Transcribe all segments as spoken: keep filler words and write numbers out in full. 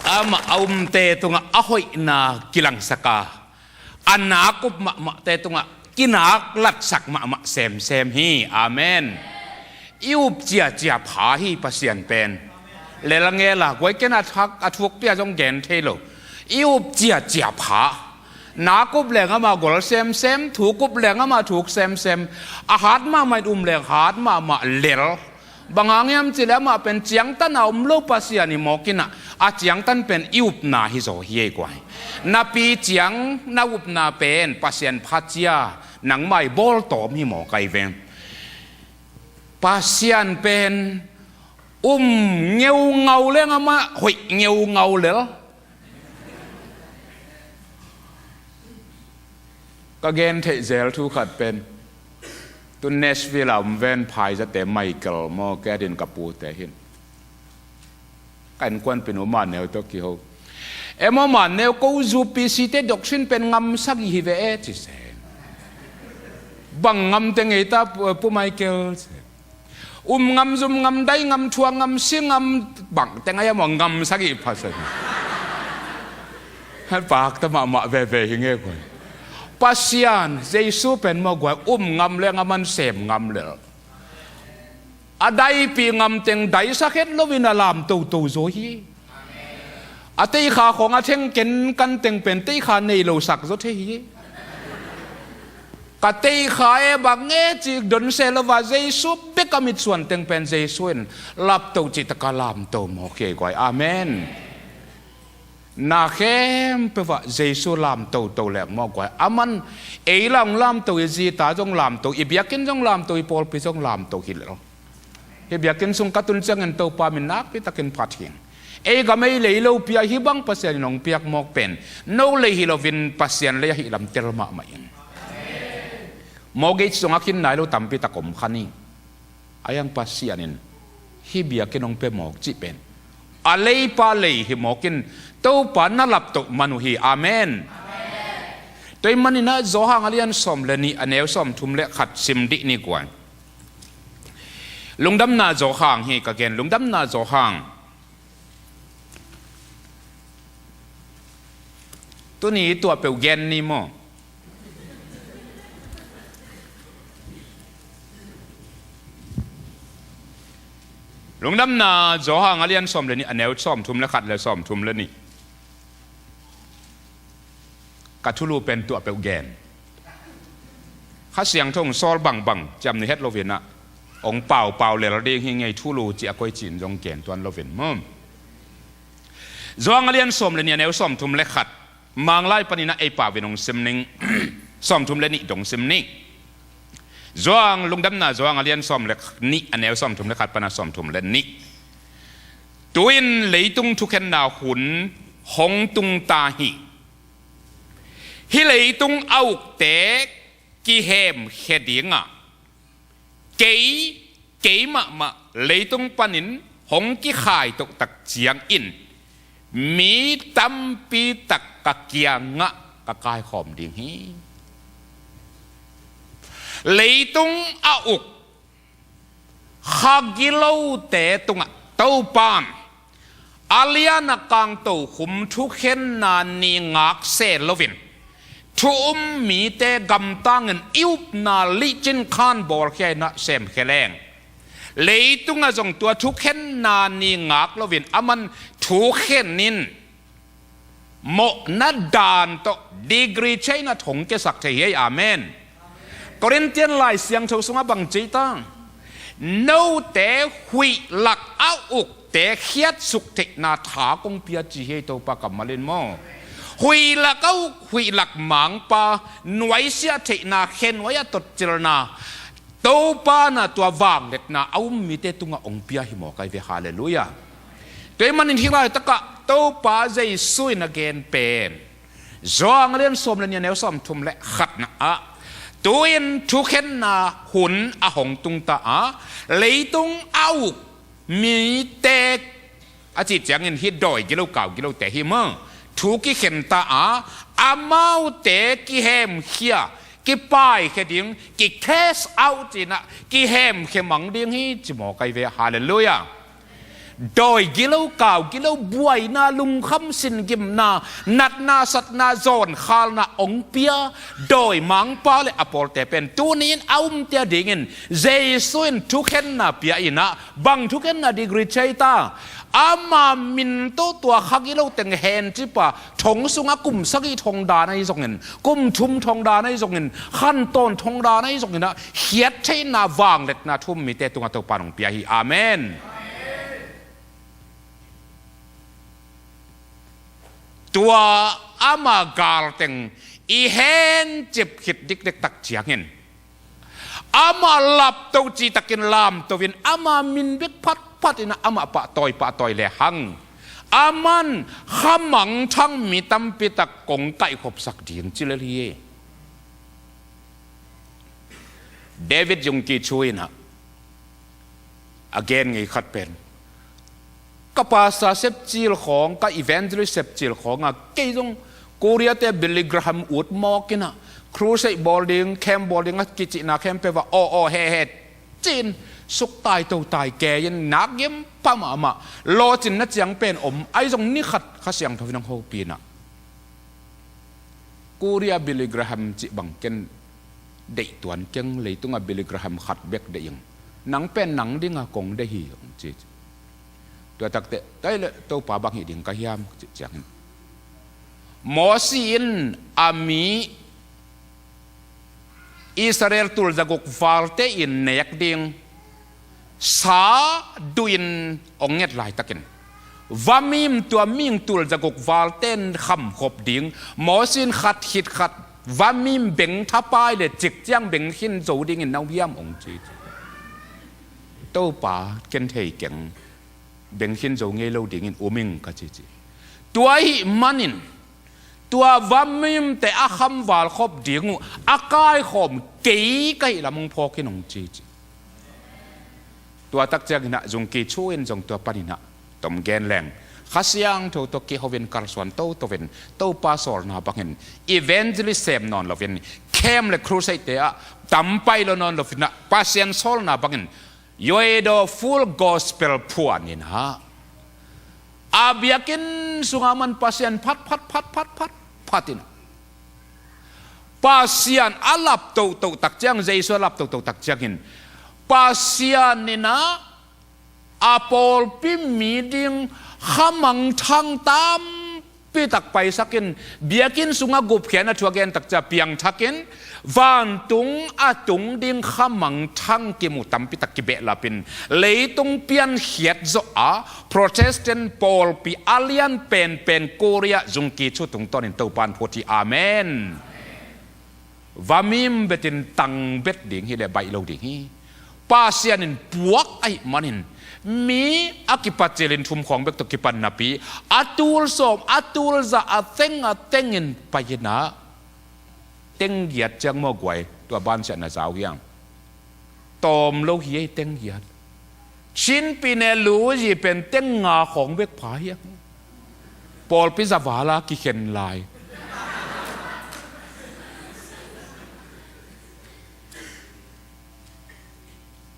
Amah a umte tungah a hoihna kilangsak a, a nak up mahmahte tungah kinak latsak mahmah semsem hi. Amen. I up ciacia pha hi Pasian pen. Lel a ngel a, guai ken a thak a thuk pia zong gen thei lo. I up ciacia pha. Nak up leng amah gol semsem, thuk up leng amah thuk semsem. A hat mahmah in um leng hat mahmah lel. Bang hang hiam cih leh amah pen ciangtan a om lo Pasian hi mawk in ah, a ciangtan pen i upna hi zaw hi ei guai. Na pi ciang na upna pen Pasian phacia nangmah i bawltawm hi mawk ai ve. Pasian pen um ngeungau leng amah hoih ngeungau lel. Ka gen theih zel thu khat pen, tu Nashville a om ven phaizate Michael maw, kei a din ka pute hin. Ka innkuanpih nu Maneu tawh kiho. E maw Maneu, ko U P C te doctrine pen ngam sagih hi ve e, ci se. Bang ngamte ngei ta Pu, Pu Michael, ci. Um ngam, zum ngam, dai ngam, thua ngam, si ngam, bangte ngai a maw, ngam sagih Pasian. Pakta mahmah veve hi nge guai. Pasian Jesu pen maw guai, um ngam leng aman sem ngam lel. A daipih ngam teng daisak het loin a lam toto zaw hi. A teikha khawng a thengken kan teng pen teikha nei lo sak zaw thei hi. Ka teikha e bang nge cih don se lo a, Jesu bek a mitsuan teng pen Jesu in lapto cih tak a lamto mawk hi ei guai. Amen. Na khempeuh ah Jesu lamtoto leng mawk guai. Aman ei la hong lamto, i zi ta zong lamto, i biakinn zong lamto, i pawlpi zong lamto hi lel. Hih biakinn sung ka tun ciangin Topa min nakpi takin phat hing. Ei gam ei lei lo pia hih bang Pasian in hong piak mawk pen no lei hi loin Pasian lei ahih lam tel mahmah ing. Mortgage sungah khin nai lo tampi tak om kha ni. Ahi hang Pasian in hih biakinn hong pia mawk cih pen a leipa lei hi mawk in Topa na laptoh man uh hi. Amen. Tua ahih manin ah Johan a lian sawm le nih a neu sawmthum le khat sim dih ni guai. Lungdamna Johan hi ka gen, Lungdamna Johan. Tuni tua peuh gen ni maw? Lungdamna Johan a lian sawm le nih a neu sawmthum le khat le sawmthum le nih. Ka thulu pen tua peuh gen. Kha Siangtho hong sawl bangbang ciam ni het loin ah hong paupau lel ding hi ngei, thulu cih a koi cin zong gen tuan loin maw. Johan a lian sawm le nih a neu sawmthum le khat. Manglai panin ah ei pau in hong sim ning. Sawmthum le nih dong sim ning. Johan, Lungdamna Johan a lian sawm le nih a neu sawmthum le khat pan a sawmthum le nih. Tu-in leitung thukhenna hun hong tung ta hi. Hih leitung a ukte kihemkhia ding a, kei, kei mahmah leitung panin hong kikhai toh tak ciangin mi tampi tak ka kiangah ka kaikhawm ding hi. Leitung a uk kha gilote tungah Topa'n a lian a kangto khum thukhenna ni ngak se loin thu um mite gamtangin i upna licin khan bawlkhia in ah semkhia leng, leitungah zong tua thukhenna ni ngak loin aman thukhen in mawhna dan tawh degree change a thong kesak thei hi ei. Amen. Korintian Lai Siangtho sungah bang ci ta? Note huih lak a ukte khiatsuk theihna tha kong pia ci hi ei Topa kammal in maw. Huih lak a uk, huih lak mangpa, nuaisiah theihna, khenuai a totcilna, Topa na tua vangliatna a um mite tungah hong pia hi mawk ai ve. Halleluiah. Tua ahih manin hih laitakah Topa Jesu in a gen pen Johan a lian sawm le nih a neu sawmthum le khatna ah, tu-in thukhenna hun a hong tung ta a, leitung a uk mite a cih ciangin hih dawi gilo kau gilote hi maw, thu kikhen ta a, amaute kihemkhia, kipaikhia ding, ki-cast out ci-in ah kihemkhia mang ding hi ci mawk ai ve. Halleluiah. dawi gilo, kau gilo, buaina, lungkham, singimna, natna, satna, zawnkhalna hong pia dawimangpa le a pawlte pen tuni-in a umte a dingin Jesu in thukhenna pia in ah, bang thukhenna? Degree thei ta. Ama min tawh tua kha gilo teng hencip a, thong sungah kum sagih thong dan ahi zongin, kum thum thong dan ahi zongin, khantawn thong dan ahi zongin ah, khiat theihna, vangliatna thu-um mite tungah Topa in hong pia hi. Amen. Tua ama galteng i hencip khit dikdek tak ciangin, ama lapto citakin lamto in, ama min bek phatphat in amah pahtawi pahtawi lehang, aman khamangthang mi tampi tak kong kaihkhopsak ding ci lel hi. David Zungki Cho in ah a gen ngei khat pen, ka pastor sepcil khawng, ka evangelist sepcil khawng a, kei zong Korea te Billy Graham ut mawk in ah, crusade bawl ding, camp bawl ding a kicihna khempeuh ah aw aw he he ci-in suktai totai kei in, nak gim pha mahmah, lawhcinna ciang pen om, ahi zong ni khat Kha Siangtho in hong hopih in ah, Korea Billy Graham cih bang ken deih tuan keng, leitungah Billy Graham khat bek deih ing. Nang pen nang dingah kong deih hi, hong ci. Tua takteh, "Tua hi leh Topa bang hih ding ka hiam?" cih ciangin, Mosi in a mi Israel tul zaguk valte in nek ding sa duhin hong nget laitakin, vamim tua mihing tul zaguk valte in khamkhop ding, Mosi in khat khit khat vamim beng thapai le cik ciang beng khin zo dingin na uh hiam, hong ci. Topa, ken thei keng, beng khin zo ngei lo dingin um ing, ka ci ci. Tua ahih manin tua vamimte a khamval khop ding uh a kaikhawm kei ka hih lam hong phawk in, hong ci ci. Tua tak ciangin ah Zungki Cho in zong tua panin ah tom gen leng, Kha Siangtho tawh kiho in kalsuan toto in, Topa sawlna bangin evangelist sem nawn loin, camp le crusade te ah tam pai lo nawn loin ah, Pasian sawlna bangin Yoido Full Gospel phuan in ah, a biakinn sungah man Pasian phat phat phat phat phat phat in ah, Pasian a lap toto tak ciang, Jesu a lap toto tak ciangin, Pasian in ah a pawlpi mi ding khamangthang tampi tak paisakin, biakinn sungah gupkhiatna thu a gen tak ciang piangthakin, vantung a tung ding khamangthang kimu tampi tak kibehlapin, leitung piankhiat zawh a Protestant pawlpi a lian penpen Korea Zungki Cho tungtawnin Topa in phut hi. Amen. Vamim betin tang bet ding hi leh baih lo ding hi. Pasian in puak ahih manin, mi a kipat cilin thum khawng bek tawh kipan napi, a tul sawm, a tul za, a teng a tengin pai in ah, teng giat ciang maw guai, tua bansiatna za uh hiang. Tawm lo hi ei, teng giat. Chin Pyine Luyi pen teng nga khawng bek pha hiang. Pawlpi za vala kikhen lai.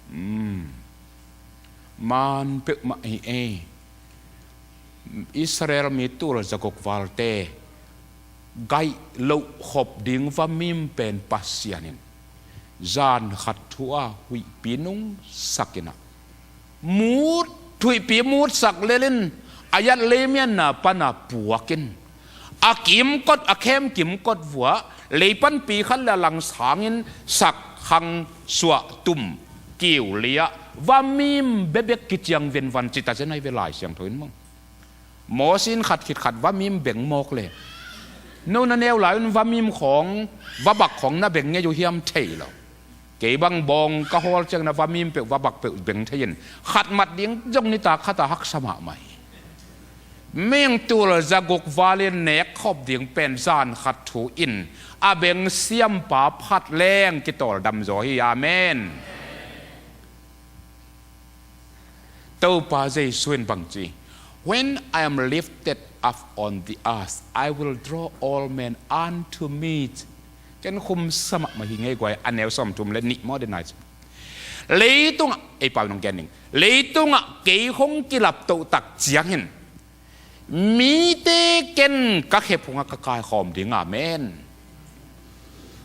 Mm. Man peuhmah hi ei. Israel mi tul zaguk valte gaih loh khop ding vamim pen Pasian in zan khat thu a huihpi nungsak in ah, mut, huihpi mutsak lel in, a yat leimianna pan a puak in, a kimkot, a khem kimkot vuah, leipanpi khat le a langsangin sak khang suah tum kiu liah vamim bebek kiciang venvan cita zen ahi ve, Lai Siangtho in maw. Mosi in khat khit khat vamim beng mawk le, no na neu lai un vamim khawng, vabak khawng na beng ngei uh hiam thei lo. Kei bang bawng ka hawl ciang na vamim peuh, vabak peuh beng thei in, khat mat ding zong nitak khat a haksa mahmah hi. Mihing tul zaguk valin nek khop ding pen zan khat thu in a beng siampa phat leng kitawldam zaw hi. Amen. Topa Jesu in bang ci, "When I am lifted up on the earth, I will draw all men unto me." Ken khum sa mahmah hi ngei guai, a neu sawmthum le nih maw, de nai ci. Leitungah, ei pau nong gen ning. Leitungah kei hong kilaptoh tak ciangin mite ken ka khephungah ka kaikhawm ding, amen.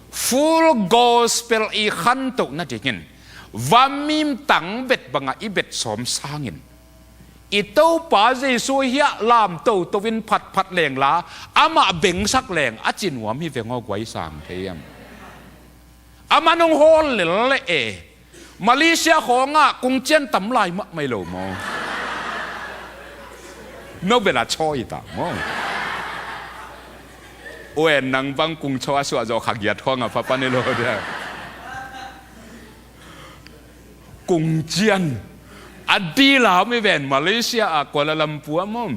Full gospel i khantoh nadingin vamim tangbet bangah i bet sawm sangin i Topa Jesu hiah lam toto in phatphat lengla amah bengsak leng a ci nuam hi veng aw, guai sang thei hiam? Amah nong hawl lel leh e. Malaysia khawngah kungcian tam lai mahmah i lo maw? No bela chaw i ta maw? Uen nang bang kung chaw a suah zawh kha giat khawngah phapan i lo dia. Kungcian a dila mi ven Malaysia a Kuala Lumpur a maw?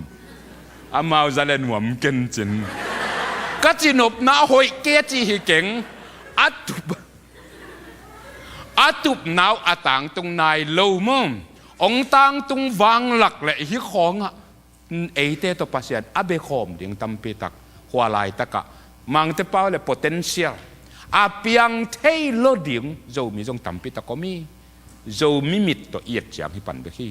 Amau za le nuam ken cin. Ka cinopna a hoih kei a ci hi keng. A tup a tupna uh a tangtung nai lo maw? Ong tangtung vanglak le hi khawngah eite tawh Pasian a bekhawm ding tampi tak hua laitakah Mangte pau le potential a piang thei lo ding Zomi zong tampi tak om hi. Zomi mit tawh i et ciang hi pan bek hi.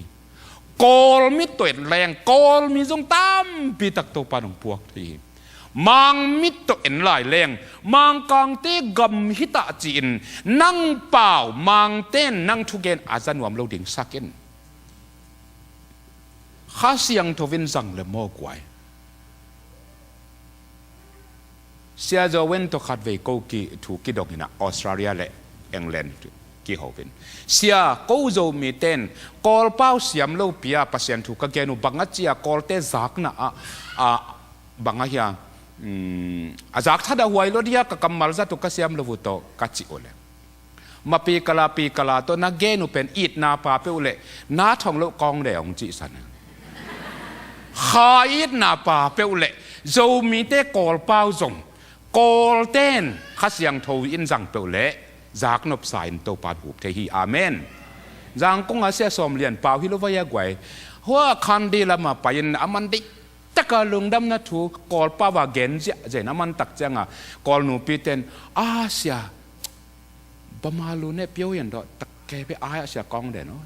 Kawl mit tawh et leng Kawlmi zong tampi tak Topa nong puak thei hi. Mang mit tawh en lai leng Mangkangte gam hi tah ci-in nang pau Mangten nang thugen a za nuam lo ding sak in. Kha Siangtho in zang le maw guai? Sia Zo Wen tawh khatvei ko ki thu kidong inah Australia le England kiho in, sia, ko Zomiten Kawlpau siam lo pia Pasian thu ka gen uh bang a cia Kawlte zakna ah, ah, bang a hia, um, a zak thada huai lo dia ka kammal zat uh ka siam lo uh tawh ka cih uh le. Mapi kala pi kala tawh na gen uh pen itna pa peuh le na thong loh kawng le hong cihsan. Kha itna pa peuh le Zomite Kawlpau zong Kawlten Kha Siangtho in zang peuh le zaknopsa in Topa hup thei hi. Amen. Zangkong a sia sawm lian pau hi lo vai a guai. Hua khandi lama pai in a man dei taka lungdamna thu Kawlpau a gen ziahziah in a man tak cianga Kawl nupiten a sia Bamalu ne pio yan dawh tak kei pe ai a sia kawng den aw.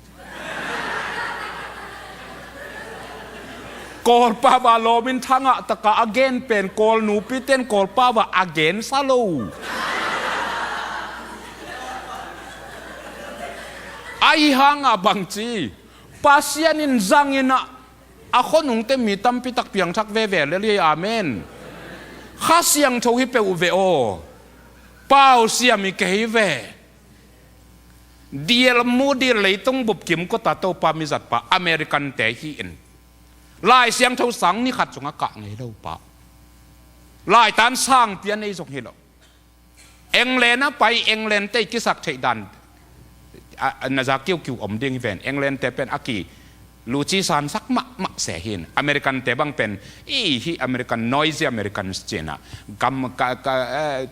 Kawlpau a lawmin thangah taka a gen pen Kawl nupiten Kawlpau a a gen sa lo. Ahi hangah bangci Pasian in zang inah a khonungte mi tampi tak piangthak veve lel hi. Amen. Kha Siangtho hi peuh ve aw. Pau siam i kei ve. Diel mu diel leitung bup kim kota Topa mizatpa American te hi in Lai Siangtho sang ni khat sungah kah ngei lo pa. Laitan sang pia nei zong hi lo. England a pai England te i kisak theih dan a, a, na za kiukiu om ding hi ven. England te pen a ki luci sansak mahmah se hin American te bang pen i hi American noisy Americans cina gam, ka, ka,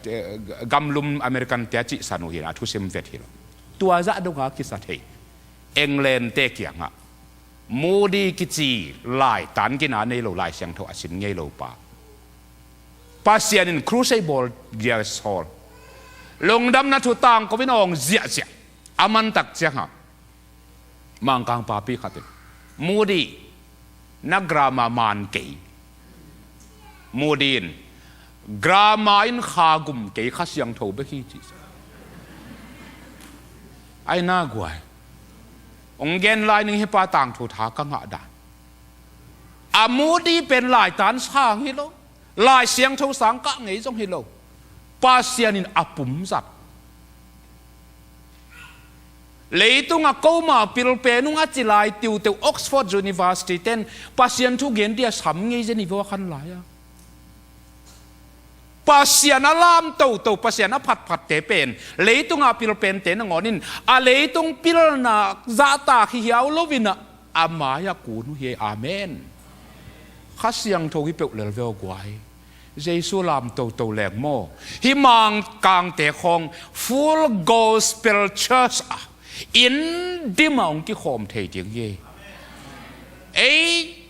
eh, gamlum American te a cihsan uh hin a thusim vet hi lo. Tua zah donga kisa thei England te kiangah Moody kici laitan gina nei lo Lai Siangtho a sin ngei lo pa Pasian in crusade bawl giasawl lungdamna thu tangko in awng ziahziah a mantak cianga Mangkang papi khatin Moody na grammar man kei. Moody in grammar in kha gum kei Kha Siangtho bek hi ci. Ai na guai. Ong gen lai ning hi pa tangthu tha ka ngah dan. A Moody pen laitan sang hi lo. Lai Siangtho sang kah ngei zong hi lo. Pasian in a pumzat. Leitung a koma pilpen ung a ci lai tiuteu Oxford University ten Pasian thu gen dia sam ngei zen i vua khan lai a. Pasian a lam toto Pasian a phatphatte pen leitung a pilpente nangawnin a leitung pilna zahtak hi hiau loin a a mai-ah kun uh hi. Amen. Kha Siangtho hi peuh lel veu guai. Jesu lam toto leng maw? Hi Mangkangte khawng Full Gospel Church ah inn dim a hong kikhawm thei ding hi. Ei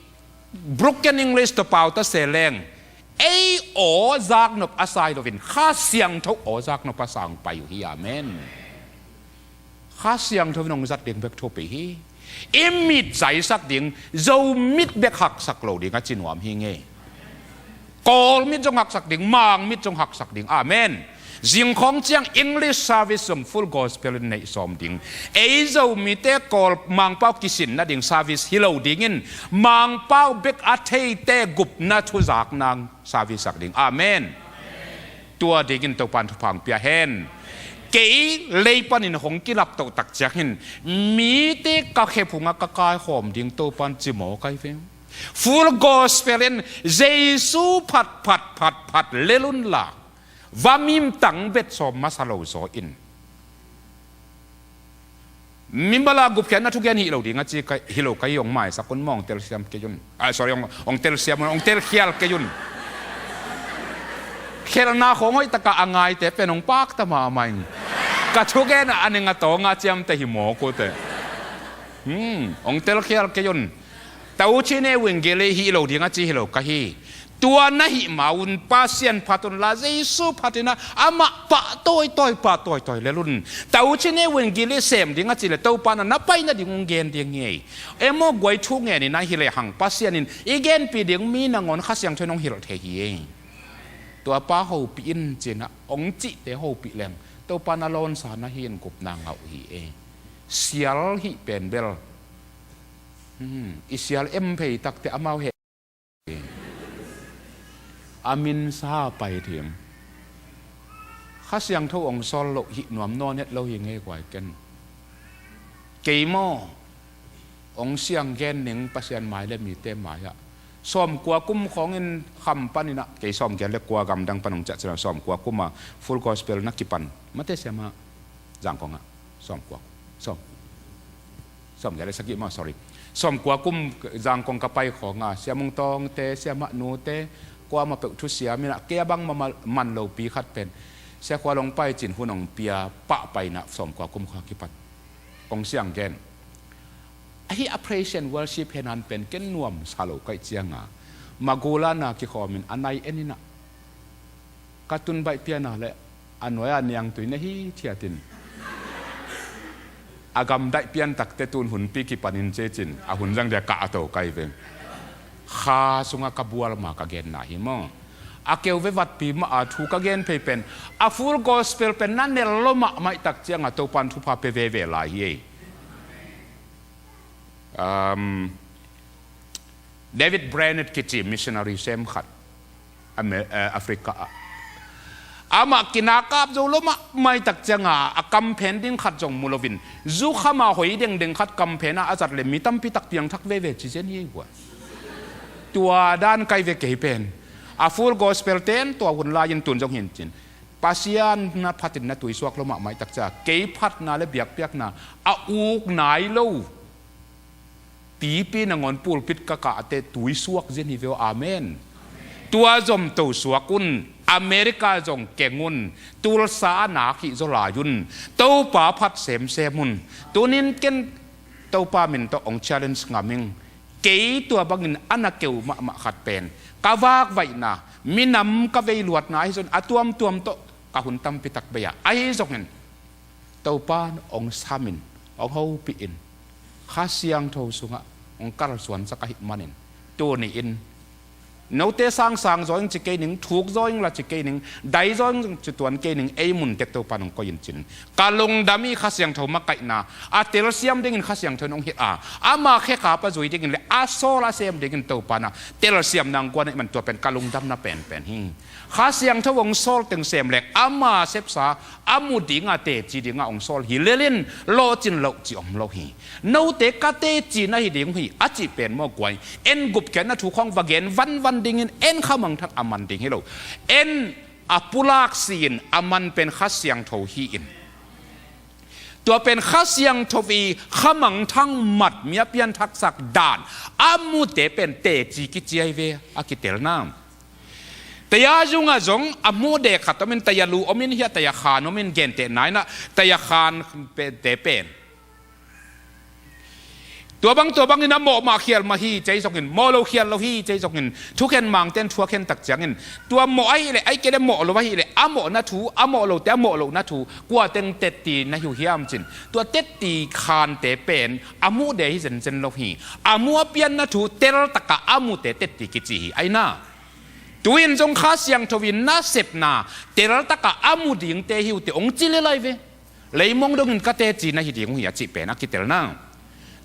broken English tawh pau ta se leng ei aw zaknop a sai loin Kha Siangtho aw zaknop a sang pai uh hi. Amen. Kha Siangtho in hong zat ding bek thupi hi. I mit zaisak ding, Zo mit bek haksak lo ding a ci nuam hi ngei. Kawl mit zong haksak ding, Mang mit zong haksak ding. Amen. Zingkhawng ciang English service zong Full Gospel in neih sawm ding. Ei Zomite Kawl Mangpau kisin nading service hi lo dingin, Mangpau bek a theite gupna thuzak nang service sak ding. Amen. Tua dingin Topan thupha hong pia hen. Kei lei panin hong kilaptoh tak ciangin mite ka khe phungah ka kaikhawm ding Topan ci maw kai ve. Full Gospel in Jesu phat phat phat phat lel un la, va mim tang bet sawm masa lo zaw in. Mimal a gupkhiatna thugen hi lo ding a ci ka, hi lo ka hi, hong maisak un maw, hong telsiam kei un. Ah, sorry, hong, hong telsiam un, hong telkhial kei un. Khelhna khawng hoih taka a ngaite pen hong pakta mahmah ing. Ka thugen a ning a tawng a ciamte hi mawk uh teh. Hmm, hong telkhial kei un. Tauchin e wingeli hi lo ding a ci hi lo ka hi. Tua na hih ma un Pasian phat un la, Jesu phat in a, amah pah tawitawi, pah tawitawi lel un. Tauchin e wingeli sem ding a ci le Topan a na pai nading hong gen ding hi. Emaw guai thu ngen in a hi le hang Pasian in i genpih ding mi nangawn Kha Siangtho in hong hilh thei hi. Tua pa hopih in ci-in a hong cihte hopih leng Topan a lawnsa na hi in gupna ngah uh hi. Sial hih pen bel, hmm, i sial em phei takte amau he. A minsa pai thim. Kha Siangtho hong sawl loh hih nuam nawn het lo hi ngei guai ken. Kei maw, hong siang gen ning Pasian mai le mite mai-ah. Sawmkua kum khawngin kham panin a, kei sawmgiat le kua gamdang pan hong ciah ciang sawmkua kum a Full Gospel na kipan. Mate siamah Zangkong ah sawmkua, sawm, sawmgiat le sagih maw, sorry. Sawmkua kum Zangkong ka pai khawng a, Sia Mung Tawngte, Siamah Nute, kuamah peuh thusiam in a, kei a bang mah man lopi khat pen Sia Khua Long Pai Cin hun hong pia pah pai in a sawmkua kum khawng kipan hong siang gen. Ahi a praise and worship henan pen ken nuam sa lo kaih ciang a, Magula na kikhawm in a nai en in a, ka tun baih pian a le a nuai a niangtui na hi thiat in, a gamdaih pian takte tun hunpi kipan in cecin a hun zang dia kah a to kai ve. Kha sungah ka bual ma ka genna hi maw. A keu ve vatpi mah a thu ka gen phei pen, a Full Gospel pen na nel lo mahmah tak ciang a Topan thupha pia veve lai hi ei. Um, David Brainerd kici missionary sem khat, Amer-, eh, Africa ah. Amah kinakap zo lo mahmah tak ciang a, a kamphen ding khat zong mu loin, zukham a hoi dengdeng khat kamphen ah a zat le mi tampi tak piangthak veve ci zen hi ei guai. Tua dan kai ve kei pen. A Full Gospel ten tua hun lai-in tun zong hi in cin, Pasian na phatin na tuisuak lo mahmah tak ciang a, kei phatna le biakpiakna a uk nai lo pipi nangawn pulpit ka kahte tuisuak zen hi ve aw. Amen. Tua zomto suak un, America zong keng un, Tulsa a nak hih zaw lai un, Topa phat semsem un. Tunin ken Topa min tawh hong challenge ngam ing. Kei tua bangin a na keu mahmah khat pen ka vakvaihna, minam ka veiluatna ahi zongin a tuamtuam tawh ka hun tampi tak bei a, ahi zongin Topa in hong sam in, hong hopih in, Kha Siangtho sungah hong kalsuansak ahih manin, tuni-in note sangsang zaw ing ci kei ning, thuk zaw ing la ci kei ning, dai zaw ing ci tuan kei ning, ei mun tek Topa in hong koih in cin. Ka lungdam hi Kha Siangtho makaihna, a telsiam dingin Kha Siangtho in hong hilh a, ama khekhap a zui dingin le a sawl a sem dingin Topa in a telsiamna hong guan ahih man tua pen ka lungdamna penpen hi. Kha Siangtho hong sawl teng sem leng ama sepsa a mu dinga teci dinga hong sawl hi lel in, lawhcin loh ci om lo hi. Note ka teci na hi ding uh hi a cih pen maw guai, en gupkhiatna thu khawng va gen vanvan dingin, en khamangthang a man ding hi lo. En a pulak si-in a man pen Kha Siangtho hi-in, tua pen Kha Siangtho i khamangthang mat mi a pianthaksak dan a mute pen teci kici ahi ve a kitelna. Taya zungah zong a mu dek khat om in, taya lu om in, hiah taya khan om in, gentehna in a taya khan te pen Tua bang tua bangin a mawh mah khial mah hi cei zongin, mawh lo khial lo hi cei zongin, thukhen mangten thuakhen tak ciangin, tua mawh ahih leh, ahih kei leh mawh lo ahih leh, a mawhna thu, a mawh lote a mawh lohna thu, kua teng tetti na hi uh hiam cin, tua tetti khante pen a muh de hi zenzen lo hi. A muh a pianna thu teltakah a mute tetti kici hi. Aina, tu-in zong Kha Siangtho in nasepna teltakah a mu dingte hi uh teh hong ci lel lai ve. Leimong dongin ka teci na hi ding uh hi a cih pen a kitelna.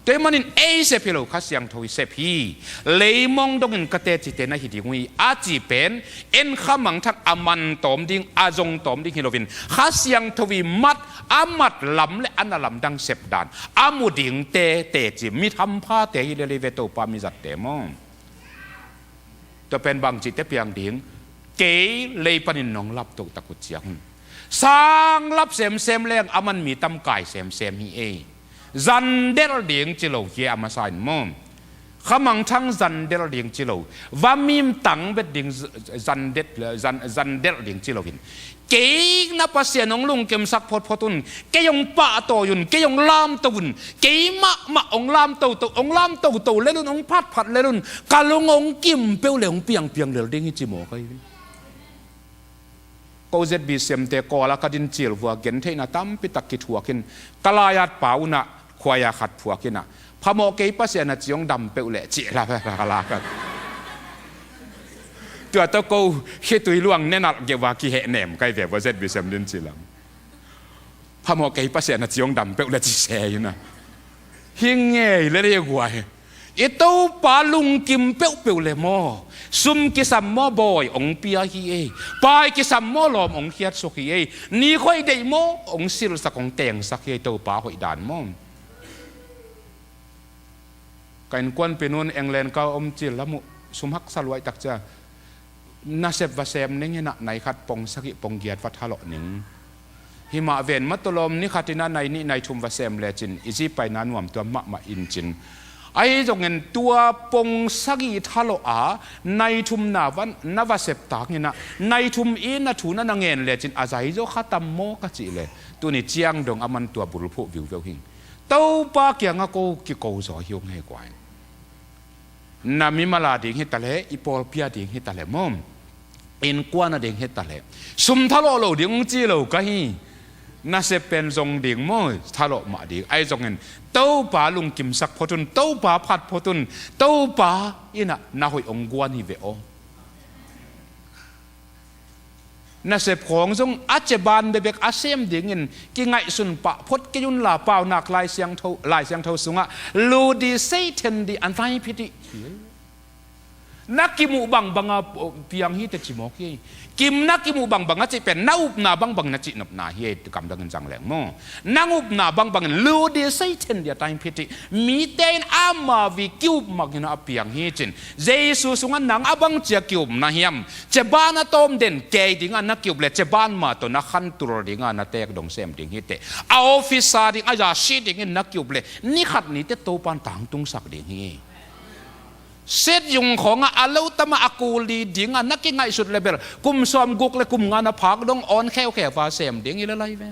Tua ahih manin ei sep hi lo, Kha Siangtho i sep hi. Leimong dongin ka tecite na hi ding uh hi a cih pen en kha mangthang a man tawm ding, a zong tawm ding hi loin, Kha Siangtho i mat, a mat lam le a na lamdang sep dan, a mu dingte teci, mi hamphate hi lel hi ve, Topa mi zatte maw. Tua pen bangci te piang ding, kei lei panin nong lap toh tak uh ciang hun. Sang lap semsem leng a man mi tam kai semsem hi ei. Zan delh ding ci lo hi a masa in maw. Kha mangthang zan delh ding ci lo. Va mim tang bet ding z-, zan det-, zan, zan delh ding ci lo hin. Kei na Pasian hong lungkimsak photphot un, kei hong pahtawi un, kei hong lamto un, kei mahmah hong lamtoto, hong lamtoto lel un, hong phatphat lel un, ka lung hong kim peuh le hong piangpiang lel ding hi ci mawk ahi ve. Ko Z B C M te Kawl ah ka din cil vua gentheihna tampi tak kithuak in, ka lai-at pa unah khuai-a khat phuak inah, phamawh kei Pasian a ci hong dam peuh leh cih la, la, la, la. Tua tawh ko khitui luang nenalh geuh a kihehnem kai ve vua Z B C M din cilam. Phamawh kei Pasian a ci hong dam peuh leh ci se inah. Hi ngei lel hi guai. I Topa lungkim peuhpeuh le maw, sum kisam maw, bawi hong pia hi ei. Pai kisam maw, lawm hong khiatsuk hi ei. Ni khoih deih maw, hong silsak hong tengsak hi ei, Topa hoih dan maw. Ka innkuanpih nu'n England ka om cil lam uh sum haksa luai tak cia. Nasep va sem ning inah, nai khat pong sagih pong giat va thalawh ning. Himah ven matulawm ni khat inah nai nih nai thum va sem lecin i zi paina nuam tuam mahmah in cin. Ahi zongin tua pong sagih thalawh a nai thumna van na va sep tang inah, nai thum i na thu na na ngen lecin a zai zaw kha tam maw ka cih le, tuni ciang dong a man tua bulphuh viuveu hing. Topa kiangah ko kiko zaw hi ung hei kuai. Na mimal a ding hi taleh, i pawlpi a ding hi taleh maw, innkuan a ding hi taleh, sum thalawh lo ding hong ci lo ka hi. Nasep pen zong ding maw, thalawh mah ding. Ahi zongin Topa lungkimsak phot un, Topa phat phot un, Topa inah na hoih hong guan hi ve aw. Nasep khawng zong a ceban bebek a sem dingin kingaihsun pah phot kei un la, Paunak Lai Siangtho, Lai Siangtho sungah ludi seithen di antai phiti. Na kimuh bangbang a piang hi teci mawk hi. Kim na kimuh bangbang a cih pen na upna bangbang na cihnopna hi ei, kamdangin zang leng maw. Nang upna bangbangin ludi seithen di antai phiti. Mite in ama vi kiup mangin a piang hi cin. Jesu sungah nang a bangcia kiup na hiam? Ceban a tawm den kei dingah na kiup le, ceban mah tawh na khantul dingah na teek dong sem ding hi teh. A office a ding, a zasi dingin na kiup le, ni khat ni teh Topan tangtungsak ding hi. Set yung khawngah a lo tamah a kuli dingah na kingaihsut le bel, kum sawm guk le kum nga na phak dong awn kheukheu a sem ding hi le lai ve.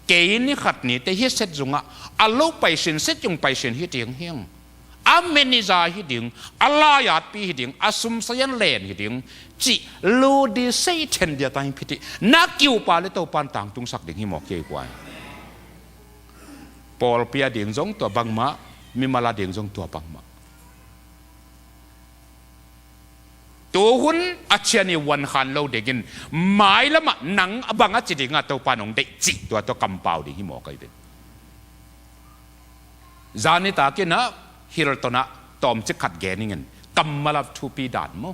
Kei ni khat ni teh hi set zungah a lo paisin, set yung paisin hi ding hiang. A manager hi ding, a laiatpi hi ding, a sumsayan len hi ding, cih ludi seithen dia tai phiti. Na kiupa le Topan tangtungsak ding hi mawk hi ei kuai. Pawlpi a ding zong tua bangmah, mimal a ding zong tua bangmah. Tuhun a cian i vuan khan lo dingin, mailamah nang a bang a ci dingah Topa nong deih cih tua tawh kampau ding hi mawk ahi ve. Zani takinah Hilton ah tawmcik khat gen ingin, kammal a thupi dan maw.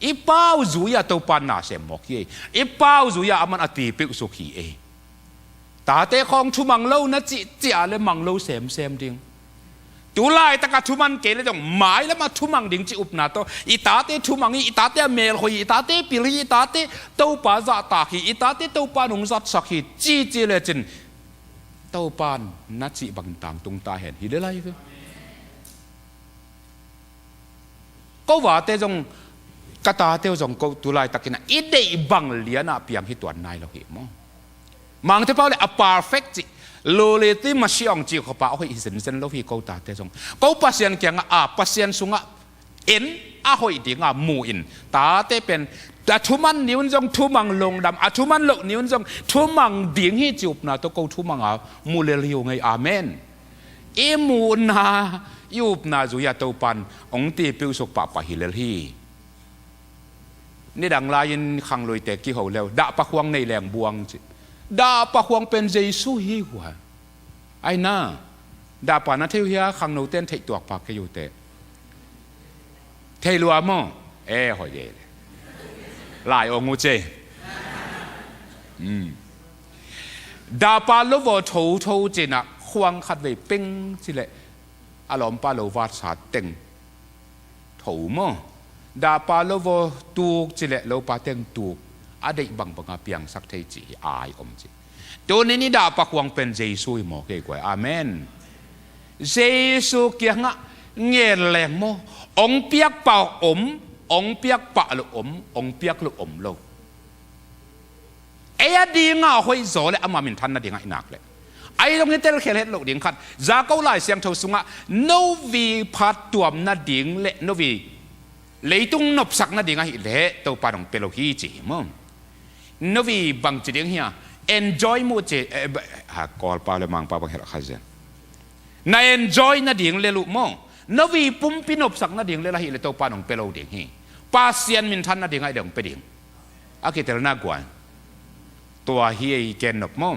I pau zui-ah Topa na sem mawk hi ei. I pau zui-ah a man a tui peuh suk hi ei. Tate khawng thumang lo na cih ciah le mang lo semsem ding. Tu laitakah thuman kei le zong mailamah thumang ding cih upna tawh, i tate thumang hi, i tate a melhoih hi, i tate pil hi, i tate Topa zahtak hi, i tate Topa nong zatsak hi, cici lecin Topan na cih bangin tangtung ta hen hi le lai ve. Ko vate zong, ka tate uh zong ko tu laitakinah i deih bang lianah piang hi tuan nai lo hi maw. Mangte pau le a perfect cih, Luliti masi ong cih khawpa a hoih hi zenzen lo hi. Ko tate zong ko Pasian kiangah a, Pasian sungah en a hoih dinga mu in, tate pen a thuman ni un zong thumang lungdam, a thuman loh ni un zong thumang ding hi ci upna tawh ko thumanga mu lel hi uh ngei. Amen. I muhna, i upna zui-a Topan ong tipiusuk pahpah hi lel hi. Nidang lai-in khangluite kiho leu, dahpa khuang nei leng buang ci. Dahpa khuang pen Jesu hi hua. Aina, dahpa na thei uh hia? Khangnoten theih tuakpa kei uh teh. Thei lua maw? E, hoih e. Lai ong uh ce. Dahpa lo vaw thotho cinah khuang khat vei peng cileh a lawmpa lo vatsa teng tho maw? Dahpa lo vaw tuk cileh lopa teng tuk, a deih bangbanga piangsak thei ci hi ai om ci. Tunin i dahpa khuang pen Jesu hi maw kei guai? Amen. Jesu kiangah ngen leng maw? Ong piak pah om, ong piak pah lo om, ong piak lo om lo. Ei a dinga hoih zaw le ama minthan nadingah i nak leh, ai dong hi telkhel het loh ding khat. Jakob Lai Siangtho sungah no vi phattuam nading le no vi leitung nopsak nading ahih leh Topa dong pia lo hi ci hi maw? No vi bangci ding hia? Enjoy mu ci, eh, ba- ha, Kawlpa le Mangpa bang helh kha zen. Na enjoy nading le luh maw? No vi pumpi nopsak nading le lahih le Topa nong pia lo ding hi. Pasian minthan nading ai dong pia ding. A kitelna guan. Tua hi ei ken nop maw?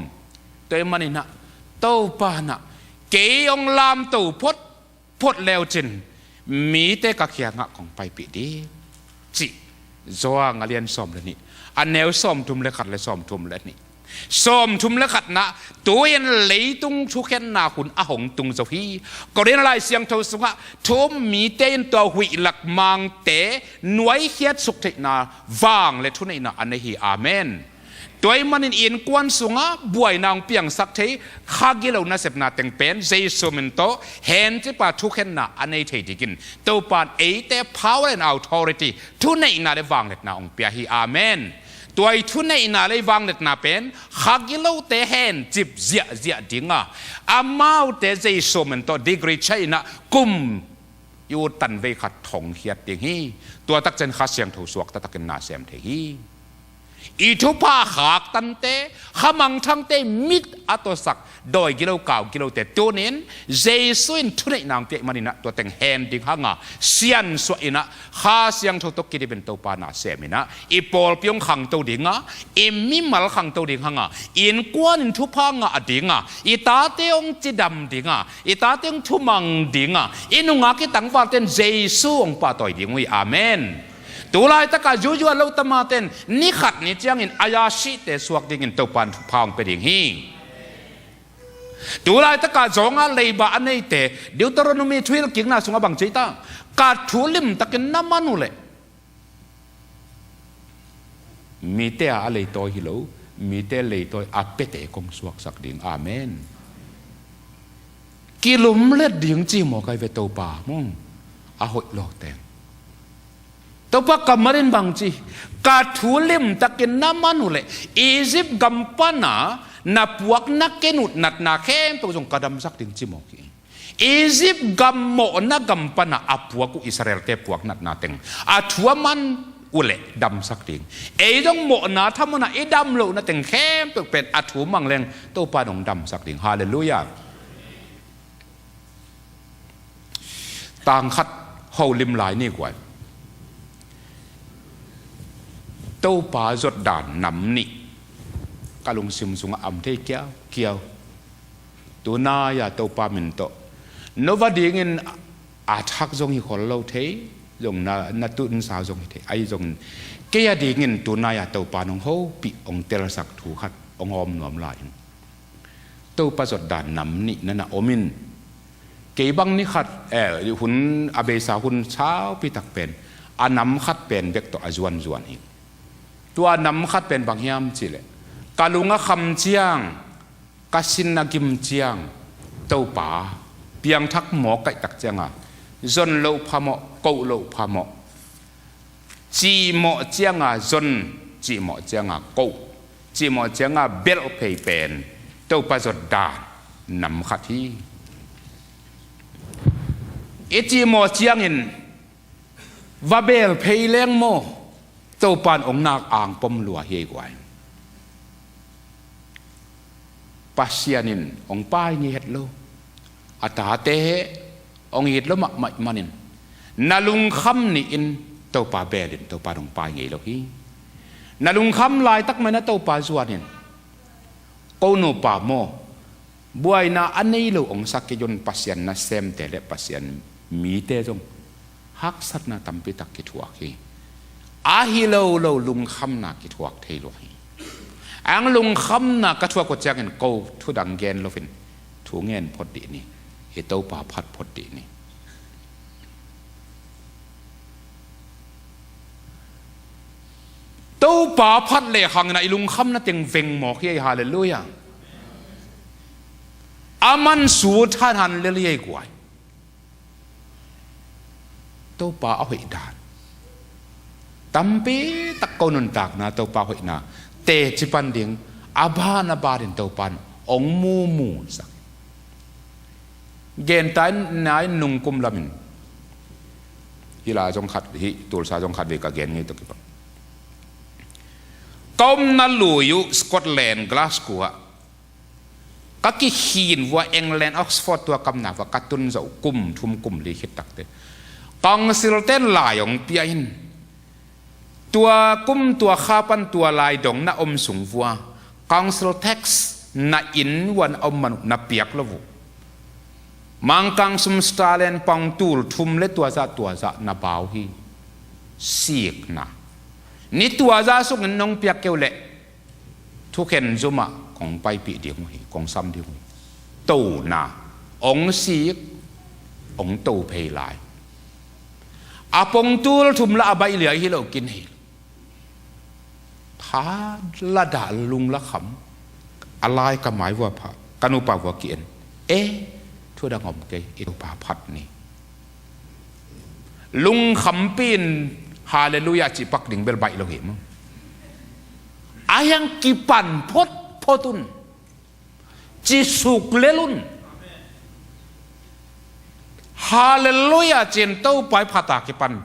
Tua i maninah Topa nah kei ong lamto phot phot leucin mite ka kiangah kong paipih ding cih. Johan a lian sawm le nih, a neu sawmthum le khat le sawmthum le nih. Sawmthum le khatna, tu-in leitung thukhenna hun a hong tung zo hi. Korin Lai Siangtho sungah thu um mite in tua huih lak mangte nuaikhiat suktheihna vang le thuneihna a nei hi. Amen. Tua i manin innkuan sungah buaina hong piangsak thei, kha gilo nasepna teng pen Jesu min tawh hencipa thukhenna a nei thei dingin Topan eite power and authority, thuneihna le vangliatna hong pia hi. Amen. Tua i thuneihna le i vangliatna pen kha gilote hencip ziahziah dinga, amaute Jesu min tawh degree chia inah kum i ut tanvei khat thongkhiat ding hi. Tua takcian Kha Siangtho suak taktakin na sem thei hi. I thupha khaktante, kha mangthangte mit a tawsak dawi gilo kau gilote tunin Jesu in thuneihna hong piak maninah tua teng hen ding hanga siansuah inah Kha Siangtho tawh kidipin Topa na sem inah i pawlpi hong khangto dinga, i mimal khangto ding hanga, innkuan in thupha ngah dinga, i tate hong cidam dinga, i tate hong thumang dinga, i nungak i tangvalten Jesu hong pahtawi ding uh hi. Amen. Tulaitaka zuzuan lo tamaten ni khat ni ciangin a ya sihte suak dingin Topan thupha hong pia ding hi. Tulaitaka zawnga leiba a neite Deuteronomy thuhilhkikna sungah bang ci ta? Ka thu limtakin na man uh leh mite a a leitawi hi lo, mite leitawi a piate kong suaksak ding. Amen. Kilumlet ding ci maw kai ve Topa maw? A hoih lawteng Topa kammal in bang ci? Ka thu limtakin na man uh leh Egypt gam pana na puak na kenut natna khempeuh zong ka damsak ding ci mawk hi. Egypt gam mawhna gam pana a puak uh Israelte puak natna teng a thu a man uh leh damsak ding. Ei zong mawhna thamuna i dam lohna teng khempeuh pen a thu mang leng Topa dong damsak ding. Halleluiah. Tang khat holim lai ni guai. Topa zotdan nam nih ka lungsim sungah am thei kiaukiau. Tunai-a Topa min tawh no va dingin a thak zong hi khol lo thei, zong na, na tunsa zong hi thei, ahi zongin kei a dingin tunai-a Topa nong hopih hong telsak thu khat hong hawm nuam lai in. Topa zotdan nam nih na na om in. Kei bang ni khat, eh, hun a beisa hun saupi tak pen a nam khat pen bek tawh a zuanzuan hi. Tua nam khat pen bang hiam cihleh ka lung a kham ciang, ka sin a gim ciang, Topa piangthak mawk kaihtak cianga zon loh phamawh, koh loh phamawh, cihmawh cianga zon, cihmawh cianga koh, cihmawh cianga belh phei pen Topa zotdan nam khat hi. I cih mawh ciangin va beel phei leng maw, Topa in hong nak ang pom lua hi ei guai. Pasian in hong pai ngei het lo. A tate hong it lo mahmah ahih manin na lungkham ni in Topa beel in Topa in hong pai ngei lo hi. Na lungkham laitak mah in na Topa zuan in. Ko nupa maw, buaina a nei lo hong sa kei un. Pasian nasemte le Pasian mite zong haksatna tampi tak kithuak hi. Ahi lo lo lungkhamna kithuak thei lua hi. Ang lungkhamna ka thuak uh ciangin ko thu dang gen loin thu ngen phot dih ni. I Topa phat phot dih ni. Topa phat lehang in ah i lungkhamna teng veng mawk hi ei, halleluiah. A man sut hanhan lel hi ei guai. Topa a hoih dan tampi tak ko nuntakna Topa hoihna teci pan ding a ban a ban in Topa in hong mumu sak. Gen ta in nai nungkum lamin hih la zong khat, hih Tulsa zong khat vei ka gen ngei tawh kipan. Ka omna lui uh Scotland, Glasgow ah ka kikhin vua England, Oxford tua kamna vua ka tun zawh kum thum kum li khit takte Council ten lai hong pia in. Tua kum tua kha pan tua lai dong na om sung vua Council tax na inn vua na om man uh na piak lo uh. Mangkang sum sterling pong tul thum le tua zah tua zah na bau hi. Sikna ni tua zah sungin nong piak kei uh leh thukhen zumah kong paipih ding uh hi, kong sam ding uh hi. Tona hong sik, hong to phei lai. A pong tul thum la a baih liai hi lo kin hi. Pha la dah lung la kham. A lai ka mai vua pha, ka nupa vua ki-en. E, thu dang om kei, i Topa phat ni. Lungkhampi in halleluiah cih pak ding bel baih lo hi maw. A hiang kipan phot phot un. Ci suk lel un. Halleluiah ci-in Topa i phat a kipan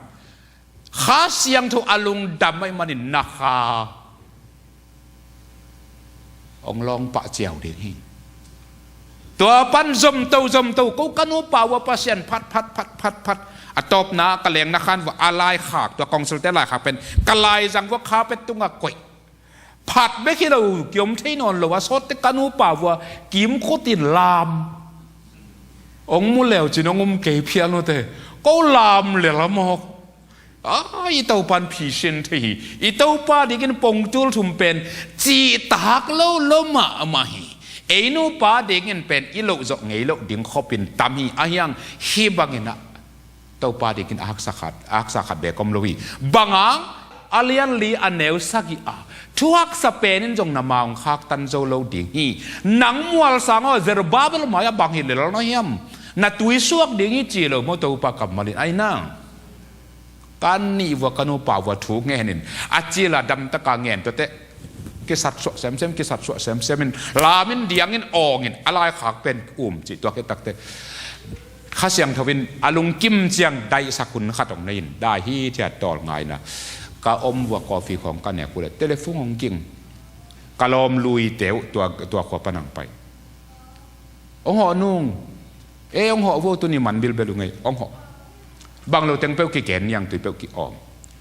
Kha Siangtho a lungdam ahih manin na kha hong lawng pah ciau ding hi. Tua pan zomto zomto ko ka nupa vua Pasian phat phat phat phat phat. A tawpna ka lengna khan vua a laikhak, tua Council te laikhak pen ka laizang vua carpet tungah koih. Phat bek hi lo, kiom thei nawn lo a, sawtte ka nupa vua kimkhut in lam. Hong mu leu cin hong um kei phial nute. Ko lam lel a mawk. A, i Topa in phisin thei hi. I Topa dingin pongtul thum pen cihtak lo lo mahmah hi. Ei nupa dingin pen i loh zawh ngei loh ding khopin tam hi. A hiang hih bangin ah Topa dingin a haksa khat, a haksa khat bek om lo hi. Bang hang, a lian li a neu sagih a, thu haksa penin zong na ma hong khaktan zo lo ding hi. Nang mualsang aw, Zerubbabel mai-ah bang hi lel na hiam? Na tuisuak ding hi ci lo maw Topa kammal in, ai nang. Ka nih vua ka nupa vua thu ngenin a cil a damtaka ngen tuate kisat suah semsem, kisat suah semsem in lamin diangin awngin a laikhak pen um cih tua khit takte Kha Siangtho in a lungkim ciang daihsak hun khat hong nei in dai hithiat tawl ngaina ka om vua coffee khawng ka nek uh le telephone hong ging. Ka lawm luite uh tua, tua khua pan hong pai. Hong hawh nung. E, hong hawh vo, tuni man bilbel uh ngei, hong hawh. Bang lo teng peuh kigen niang tui peuh ki-awm.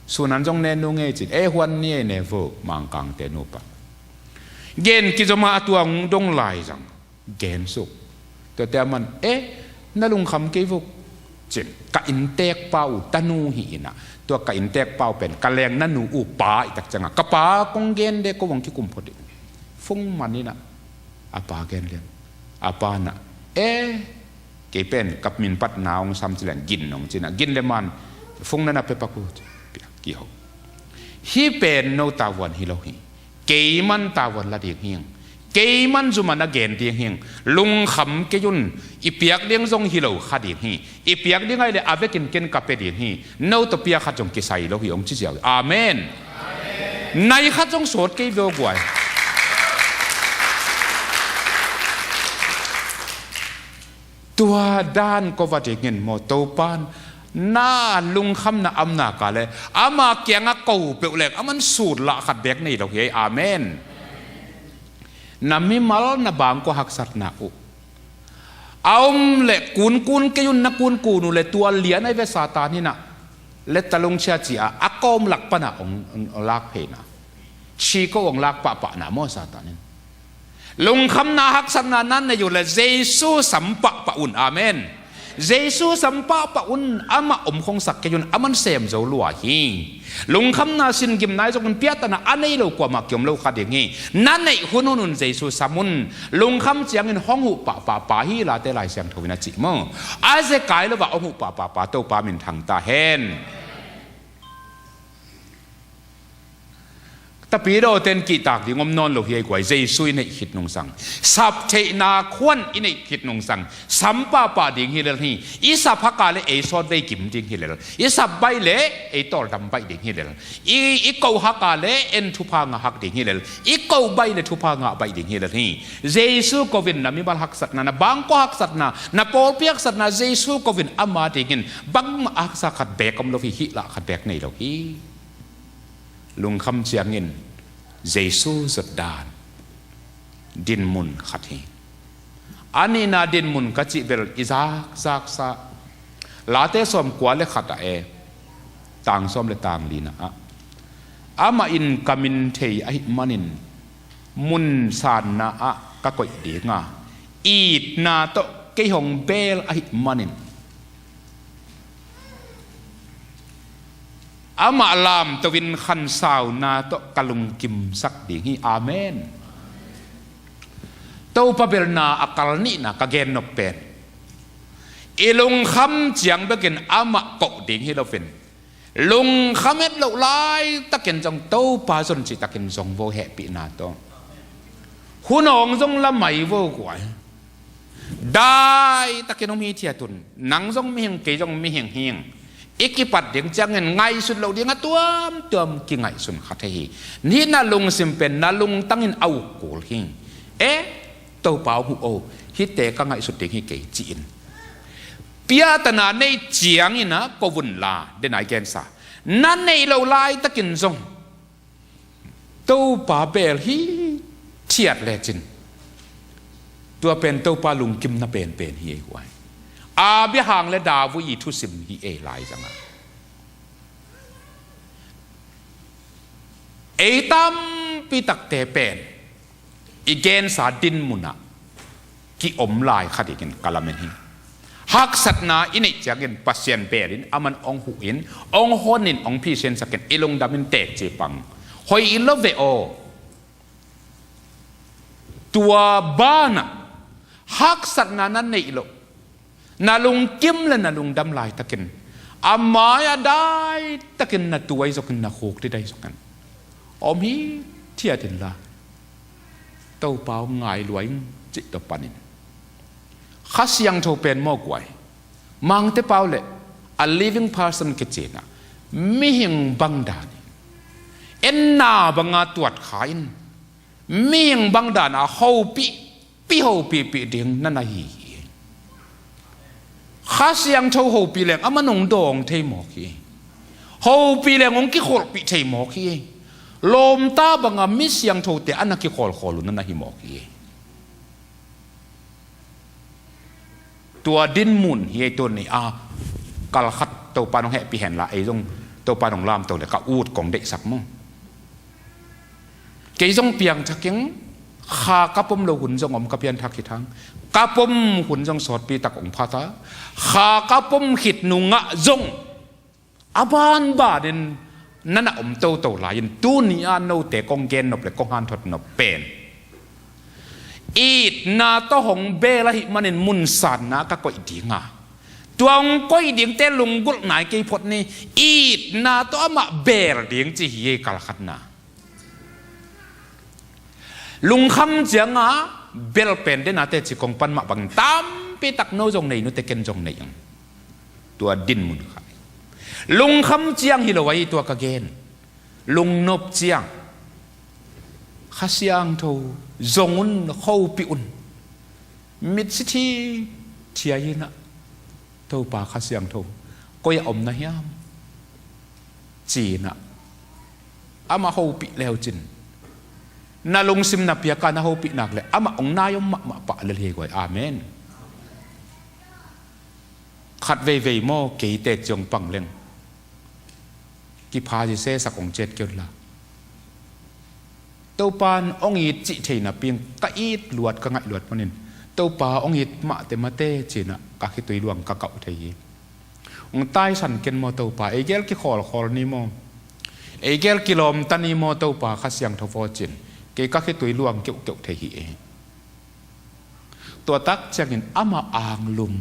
Sunan zong ne nung ngei cin, e, huan ni ei ne vo, Mangkangte nupa. Gen kizoma a tuang dong lai zang. Gen suk. Tuate a man, e, na lungkham kei vo. Cin, ka inntekpa uh tanu hi inah. Tua ka inntekpa uh pen, ka leng na nu uh pa i tak ciangah. Ka pa kong gen de ko vang kikum phot dih. Fung man inah. A pa gen lian. A pa na, e, kei pen ka min patna hong sam ci lian gin hong cina. Gin le man, fung na na pepak uh, kiho. Hih pen no tavuan hi lo hi. Kei man tavuan la ding hing. Kei man zuma na gen ding hing. Lungkham kei un, i piak ding zong hi lo kha ding hi. I piak ding ai le a vekin ken ka pe ding hi. No tawh pia khat zong kisai lo hi hong ci ziau hi. Amen. Nai khat zong sawt kei veu guai. Tua dan ko va dingin maw, Topan na lungkhamna amna ka le ama kiangah ko peuh leng aman sutlah khat beek nei lo hi ei. Amen. Na mimal na bangkua haksatna uh a om le kunkun kei un, na kunkun uh le tua lian ai ve Satan hinah le talungchia ci-a a kawm lak pana ong, ong lak pheina, chi ko ong lak pahpahna maw Satan in. Lungkhamna haksatna nan nei uh le Jesu sam pahpah un. Amen. Jesu sam pahpah un, amah om khongsak kei un, aman sem zo lua hi. Lungkhamna sin gimna i zongin piatana a nei lo kuamah kiom lo kha ding hi. Na neih hunhun un Jesu sam un. Lungkham ciangin hong huh pahpah pa hi Late Lai Siangtho in a cih maw. A zekai lo va hong huh pahpah pa Topa min thang ta hen. Tapidaw ten kihtak ding om nawn lo hi ei guai. Jesu i neih khit nungsang, sap theihna khuan i neih khit nungsang, sam pahpah ding hi lel hi. I sap haka le ei sawt vei kim ding hi lel, i sap baih le ei tawldam baih ding hi lel, i, i koh haka le en thupha ngah hak ding hi lel, i koh baih le thupha ngah baih ding hi lel hi. Jesu kovin na mimal haksatna, na bangkua haksatna, na pawlpi haksatna Jesu kovin ama dingin bangmah haksa khat beek om lo hi. Hihlah khat beek nei lo hi. Lungkham ciangin Jesu zot dan dinmun khat hi. A nihna dinmun ka cih bel i zakzaksa Late sawm kua le khat ah e, tang sawm le tang lina ah, amah in ka min thei ahih manin mun sanna ah ka koih dinga, itna tawh kei hong beel ahih manin amah lamto in khansauna tawh ka lungkimsak ding hi. Amen. Topa belna a kal nihna ka gennop pen i lungkham ciang bekin amah koh ding hi loin, lungkham et loh laitakin zong Topa zon cihtakin zong vo hehpihna tawh hun awng zong la mai vo guai. Daitakin om hi thiat un. Nang zong mihing, kei zong mihing hing. I kipat ding ciangin ngaihsut loh ding a tuamtuam kingaihsun kha thei hi. Hih na lungsim pen na lungtangin a uk kul hi. E, Topa hong huh o, hihte ka ngaihsut ding hi kei ci-in piatana nei ciangin a ko vun la, den ai gensa. Na neih loh laitakin zong Topa beel hi thiat lecin tua pen Topa lungkimna penpen hi ei guai. Abraham le David i thusim hi ei lai zanga. Ei tampi takte pen i gensa dinmunah ki-om lai kha dingin ka lamen hi. Haksatna i neih ciangin Pasian beelin aman ong huhin, ong honin, ong phisensakin i lungdamin teekci pang. Hoih i lo ve aw. Tua banah haksatna na neih loh, na lungkim le na lungdam laitakin a mai-ah daitakin na tuai zokin, na khukdidai zokin om hi thiat inla, Topa aw ngai lua ing cih tawh panin Kha Siangtho pen mawk guai, Mangte pau le a living person kicinah mihing bangdan in, enna banga tuat kha in, mihing bangdan a hopih, pi hopihpih ding na na hi hi. Kha Siangtho hopih leng a man hong dawng thei mawk hi. Hopih leng hong kikholhpih thei mawk hi. Lawmta banga mi siangthote a na kikholhkhawl uh na na hi mawk hi. Tua dinmun hi ei tuni a, kalkhat Topa nong hehpih henla ei zong Topa nong lamto le ka ut kong deihsak mu. Kei zong piangthak ing, kha ka pom lo hun zong om ka pianthak hi thang. Ka pom hun zong sawtpi tak ong phata. Kha ka pom khit nungah zong a banbanin na na om toto lai-in tuni a note kong gennop le kong hanthotnop pen itna tawh hong beel ahih manin munsanna ka koih dinga, tua hong koih dingte lunggulh nai kei phot ni. Itna tawh amah beel ding ci hi ei kalkhatna. Lungkham cianga bel pen denate ci kong pan mah bangin tampi tak no zong nei nute ken zong nei ang. Tua dinmun kha lungkham ciang hi lo ahi tua ka gen. Lungnop ciang Kha Siangtho zong un, khopih un. Mitsi thi Sia in ah, Topa Kha Siangtho koi ah om na hiam, ci-in ah amah hopih leucin, na lungsim na piak a na hopih nak leh amah hong nai om mahmah pah lel hi guai. Amen. Khat veivei maw, kei tek ciang pang leng kipha zisesak hong ciat kei un la, Topa in hong it cih thei napi-in ka it luat, ka ngaih luat panin, Topa hong it mahte mate ci-in ah ka khitui luang ka kauh thei hi. Hong taisan ken maw Topa, ei gel kikhawlkhawl ni maw, ei gel kilawmta ni maw Topa Kha Siangtho aw cin, kei ka khitui luang keuhkeuh thei hi ei. Tua tak ciangin amah anglum,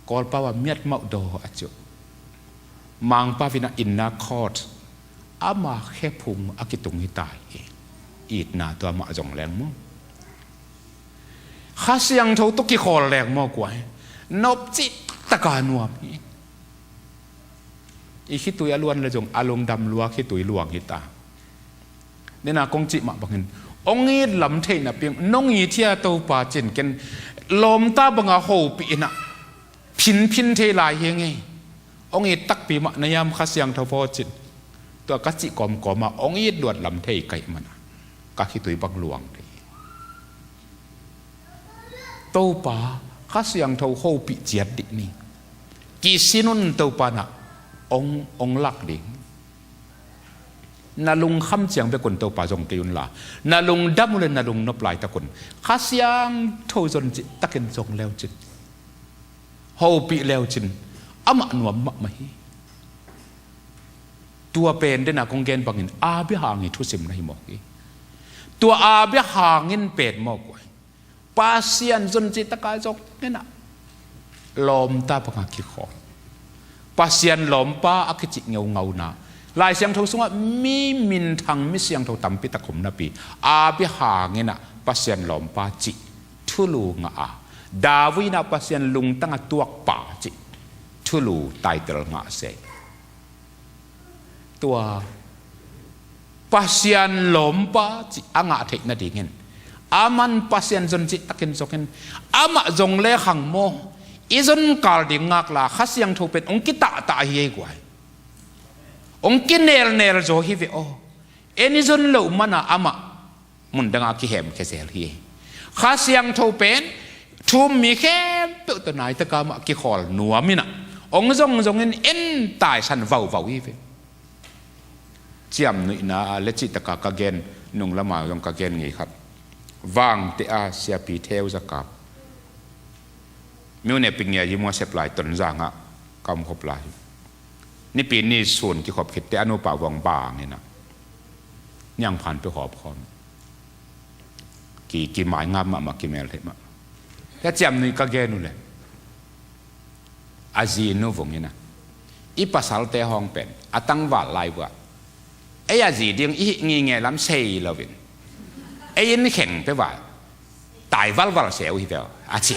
Kawlpau ah miatmauh daw a ci uh, Mangpau in ah inner court, ama khephung a kitung hi ta hi. Itna tua mah zong leng maw, Kha Siangtho tawh kikhawl leng maw guai, nopcih taka nuam hi. I khitui a luan le zong a lungdam lua khitui luang hi ta. Nena kong cih mah bangin, hong it lam theih napi-in, nong it hia Topa cin ken lawmta banga hopih in ah phinphin thei lai hi ngei. Hong it takpi mah na hiam Kha Siangtho aw cin, tua ka cih kawmkawm ah hong it luat lam thei ka hih man ah ka khitui bang luang thei hi. Topa Kha Siangtho hopih ciat dih ni. Kisin un, Topa in ah hong, hong lak ding. Na lungkham ciang bek un Topa zong kei un la, na lungdam uh le na lungnop laitak un Kha Siangtho zon cih takin zong leucin, hopih leucin, amah nuam mahmah hi. Tua pen dena kong gen bangin Abraham i thusim na hi mawk hi. Tua Abraham in pen mawk uh hi. Pasian zon cih taka zong nena lawmta banga kikhawl, Pasian lawmpa a kicih ngeungauna, Lai Siangtho sungah mi minthang, mi siangtho tampi tak om napi, Abraham in ah Pasian lawmpa cih thulu ngah a, David in ah Pasian lungtang a tuakpa cih thulu, title ngah se. Tua Pasian lawmpa cih a ngah theih nadingin, aman Pasian zon cih takin zongin, amah zong le khang maw, i zon kal ding ngak la, Kha Siangtho pen hong kitahtah hi ei guai. Hong kinelnel zaw hi ve aw. En i zon loh mana amah mundanga kihemkhia zel hi. Kha Siangtho pen thu-um mi khempeuh tawh naitaka mah kikhawl nuam in ah, hong zongzongin en taisan vauvau hi ve. Ciamnuihna a le cihtaka ka gen, nung lama zong ka gen ngei khat. Vangteh a Siapi Theu Za Kap, Myone Pi Ngia Yi Mua Sep lai Tonzang ah ka om khop lai. Nipi ni sun kikhop khitteh a nupa vuang bang in ah Niangphan peuh hawpkhawm. Ki, kimaingap mahmah, kimel theih mah. Ka ciamnuih ka gen uh leh, a zinu vung in ah, i pasalte hawng pen a tangval lai uh ah, ei a zi ding i hih ngingei lam sei loin, ei inn kheng peuh ah tai valval se uh hi ve aw, a ci.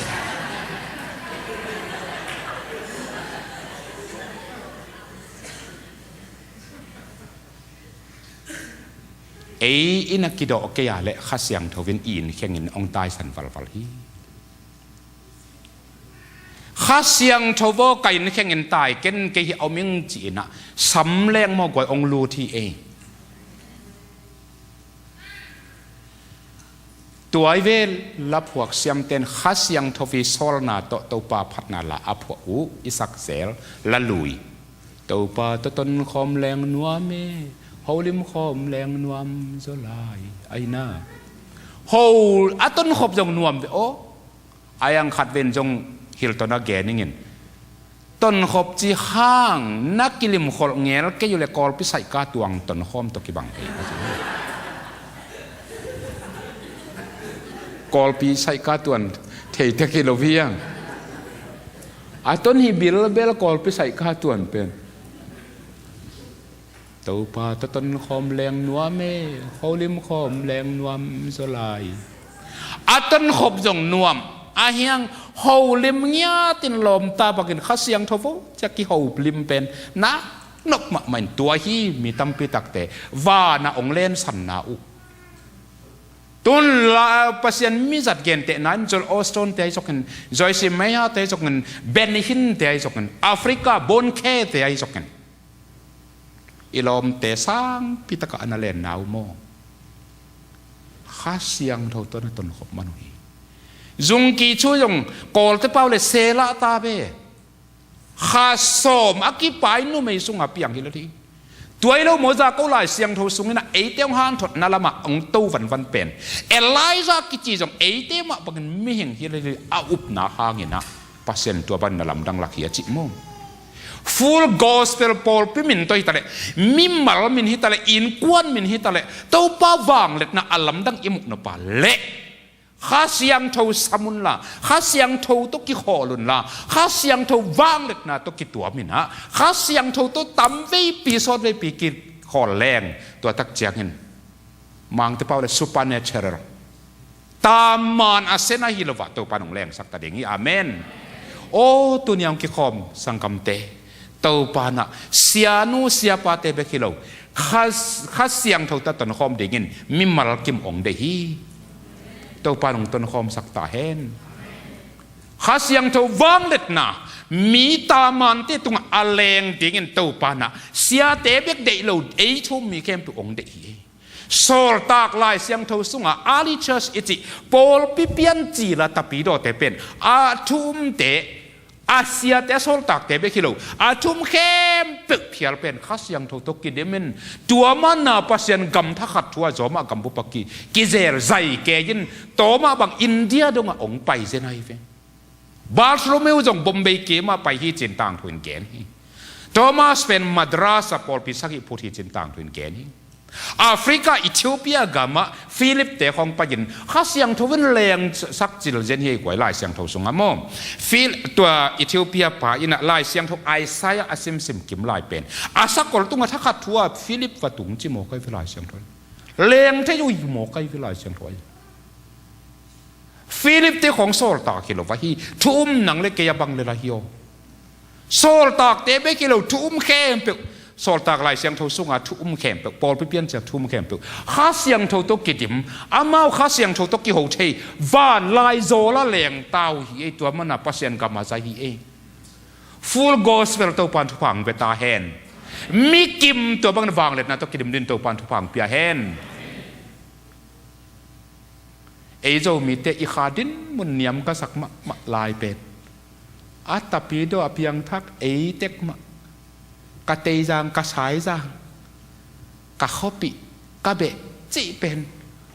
Ei in a kidawh kei a leh Kha Siangtho in i inn khengin hong taisan valval hi. Kha Siangtho aw, ka inn khengin tai ken, kei hi a om ing ci-in ah sam leng maw guai, hong lut hi ei. Tuai vel laphuak siamten Kha Siangtho i sawlna tawh Topa phatna la a phuah uh i sak zel la lui. Topa tawh tonkhawm leng nuam e, holim khawm leng nuam zaw lai, aina. Ho a tonkhop zong nuam ve aw. A iang khat ven zong Hilton a gen ingin, tonkhop ci hang na kilimkholh ngel kei uh leh Kawlpi saihka tuang tonkhawm tawh kibang thei. Kawlpi saihka tuan thei tek hi lo viang. A ton hi bilbel Kawlpi saihka tuan pen. Topa tawh tonkhawm leng nuam e, holim khawm leng nuam zaw lai. A tonkhop zong nuam, a hiang holim ngiatin lawmta bangin Kha Siangtho aw, cia kiholim pen nak nop mahmah in, tua hi mi tampi takte vana hong lensanna uh. Tun la Pasian mizat gentehna in Joel Osteen te ahi zongin, Joyce Meyer te ahi zongin, Benny Hinn te ahi zongin, Africa Bonnke te ahi zongin, i lawmte sangpi takah a na lenna uh maw? Kha Siangtho tawh na tonkhop man uh hi. Zungki Chu zong Kawlte pau le sela ta ve. Kha sawm a kipai numei sungah piang hi lo ding. Tua hi lo maw, Jakob Lai Siangtho sungin ah eite hong hanthotna lamah hong to vanvan pen Elijah kici zong eite mah bangin mihing hi lo ding, a upna hangin ah Pasian tua bangin a lamdang lak hi a cih maw? Full Gospel pawlpi min tawh hi taleh, mimal min hi taleh, innkuan min hi taleh, Topa vangliatna a lamdang i muh nop a leh Kha Siangtho sam unla, Kha Siangtho tawh kikhawl unla, Kha Siangtho vangliatna tawh kituam in ah, Kha Siangtho tawh tamveipi sawtveipi kikhawl leng, tua tak ciangin Mangte pau le supernatural, taman a sen ahi lo ah Topa in hong lengsak ta ding hi. Amen. Aw, tuni a hong kikhawm sanggamte, Topa in ah sianu siapate bek hi lo, Kha, Kha Siangtho tawh tonkhawm dingin mimal kim hong deih hi. Topa in hong tonkhawmsak ta hen. Kha Siangtho vangliatna mi tamante tungah a leng dingin Topa in ah siate bek deih lo, ei thu-um mi khempeuh hong deih hi. Sawltak Lai Siangtho sungah early church i cih pawlpi piancil a tapidawte pen a thu-umte, a siate, a sawltakte bek hi lo, a thu-um khempeuh phial pen Kha Siangtho tawh kidim in, tua mana Pasian gam thakhat thu a zawmah gambup a ki, kizel zai kei in, tua mah bang India dongah hong pai zen ahi ve. Bartholomew zong Bombay kim ah pai hi cin tangthu in gen hi. Thomas pen Madras ah pawlpi sagih phut hi cin tangthu in gen hi. Africa, Ethiopia gamah Philip te khawng pai in Kha Siangtho in lengsak cil zen hi ei, kuai Lai Siangtho sungah maw. Phil, tua Ethiopia pa in ah Lai Siangtho Isaiah a simsim kim lai pen a sakol tungah thakhat thu a Philip va tung ci mawk ahi ve Lai Siangtho. Leng thei uh hi mawk ahi ve Lai Siangtho. Philip te khawng sawltak hi lo va hi, thu-um nang le kei a bang le la hi aw. Sawltakte bek hi lo, thu-um khempeuh, Sawltak Lai Siangtho sunga thu-um khempeuh, pawlpi piancil thu-um khempeuh Kha Siangtho tawh kidim, amau Kha Siangtho tawh kiho thei, van lai zawl a leng ta uh hi ei, tua mana Pasian gam a zai hi ei. Full Gospel Topa'n thupha hong pia ta hen. Mi kim tua bangin vangliatna tawh kidim dingin Topa'n thupha hong pia hen. Ei Zomite i kha dinmun niam ka sak mahmah lai pen a tapidaw a piangthak ei tek mah, ka teizang, ka saizang, ka khuapih, ka beh cih pen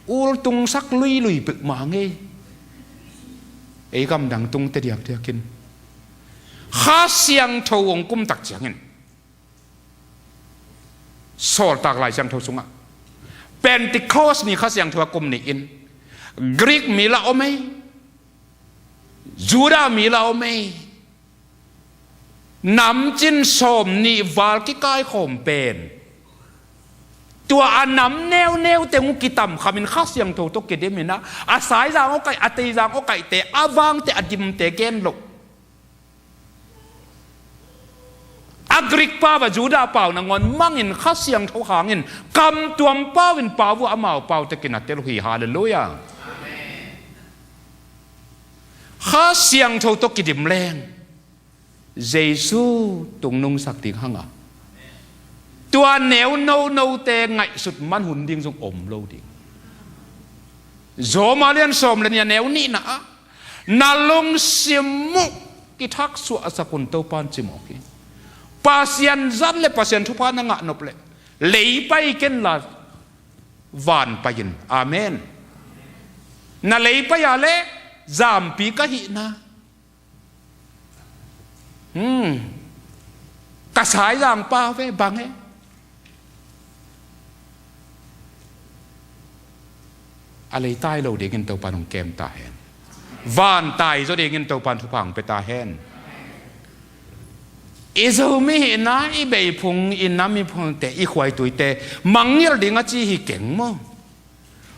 ultungsak luilui peuhmah ngei. Ei gamdang tungte diakdiakin Kha Siangtho hong kum tak ciangin Sawltak Lai Siangtho sungah Pentecost ni Kha Siangtho a kum ni-in Greek mi la om ei, Judah mi la om ei, namcin sawmnih val kikaikhawm pen tua a nam neuneu teng uh kitamkhamin Kha Siangtho tawh kidimin ah, a saizang aw kaih, a teizang aw kaihte, a vangte, a dimte gen loh, a Greek pau a Judah pau nangawn mangin Kha Siangtho hangin kamtuam pau in pau uh a, amau pau tekin a tel uh hi. Halleluiah. Kha Siangtho tawh kidim leng Jesu tungnungsak ding hang a, tua neu nonote ngaihsut man hun ding zong om lo ding. Rom a lian sawm le nih a neu nihna ah, na lungsim uh kithak suahsak un, Topa'n ci mawk hi. Pasian zat le Pasian thupha na ngah nop leh lei pai kenla van pai in. Amen. Na lei pai a leh zampi ka hihna, hmm, ka saizang pau ve, bang e? A lei tai lo dingin Topa'n hong kem ta hen. Van tai zaw dingin Topa'n thupha hong pia ta hen. I Zomi hihna, i beh phung, i nam, i phungte, i khuaituite mangngilh ding a ci hi keng maw?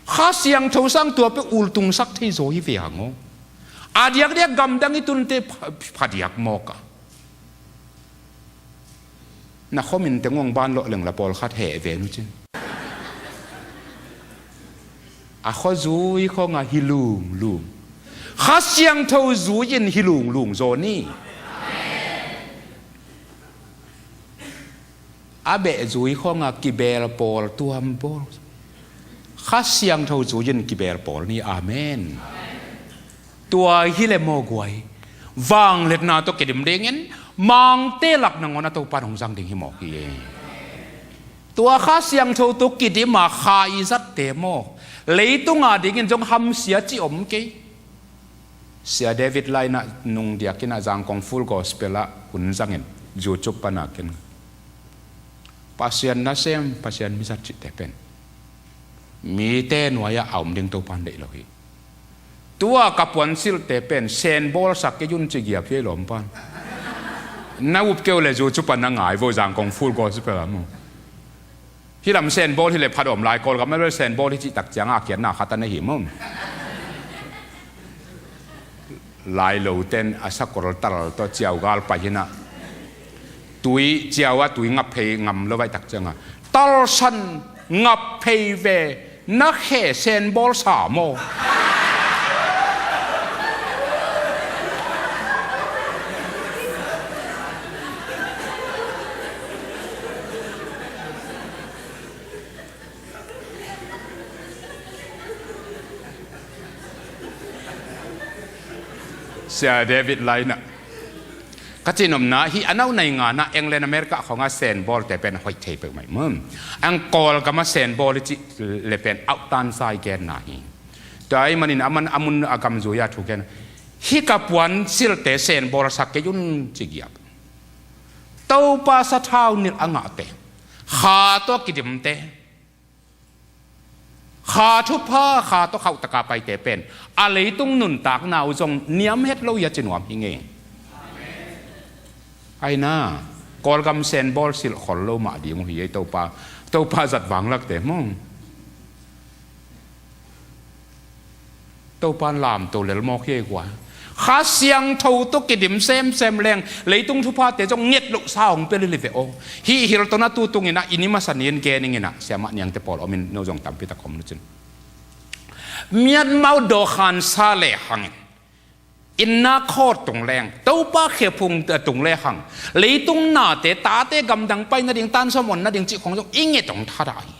Kha Siangtho sang tua peuh ultungsak thei zaw hi ve hang aw. A diakdiak gamdang i tunte pha, phadiak mawk a, na khuamin teng hong ban lawh leng la pawlkhat heh ve nu cin. A khuazui khawngah hi lunglung. Kha Siangtho zui-in hi lunglung zaw ni. A behzui khawngah kibel pawl tuam pawl. Kha Siangtho zui-in kibel pawl ni. Amen. Tua hi le maw guai. Vangliatna tawh kidim dingin Mangte lak nangawn a Topa nong zang ding hi mawk hi. Tua Kha Siangtho tawh kidim a kha i zatte maw, leitunga dingin zong hamsia ci om kei. Sia David Lai in ah nung diakin ah Zangkong Full Gospel ah hun zangin YouTube pana ken Pasian nasem, Pasian mizat cihte pen mite nuai-ah a om ding Topan deih lo hi. Tua ka puansilhte pen senbawl sak kei un ci giap hi ei lawmpan. Na up keu le zu cu pan na ngai vo Zangkong Full Gospel a mu. Hih lam senbawl hi le phat om lai Kawlgam a bel senbawl hi cih tak ciangah a kiatna khat a na hi mu. Lai lo ten a sakol tal tawh ciau gal pai hinah tui ciau ah tui ngap phei ngam lo vaih tak ciangah talsan ngap phei ve. Na khe senbawl sa maw? Sia David Lai in ah ka cihnopna hi a nau nei nganah England America khawngah senbawlte pen hoih thei peuhmah mun. Ang Kawlgamah senbawl hi cih le pen auhtan sai genna hi. Tua ahih manin a man a mun a gamzui-a thu gen hi ka puan silte senbawl sak kei un ci giap. Topa sathau nilh a ngahte, kha tawh kidimte, kha thupha kha tawh khauhtaka paite pen a leitung nuntakna uh zong niam het lo hi a ci nuam hi ngei. Aina Kawlgam senbawl silh khol lo mah ding uh hi ei Topa, Topa zat vanglakte hmong. Topan lamto lel mawk hi ei kua. Kha Siangtho tawh kidim semsem leng leitung thuphate zong nget lohsa hong pia lili ve aw. Hih hiltona tutunginah i ni masa ni-in geninginah siamah niangte pawl omin no zong tampitak om lucin miatmau dawkhansa le hangin inna khawt tung leng Topa khephung tung le hang leitung nate tate gamdang pai nading tansawm on nading cih khong zong i nget hong thadah hi.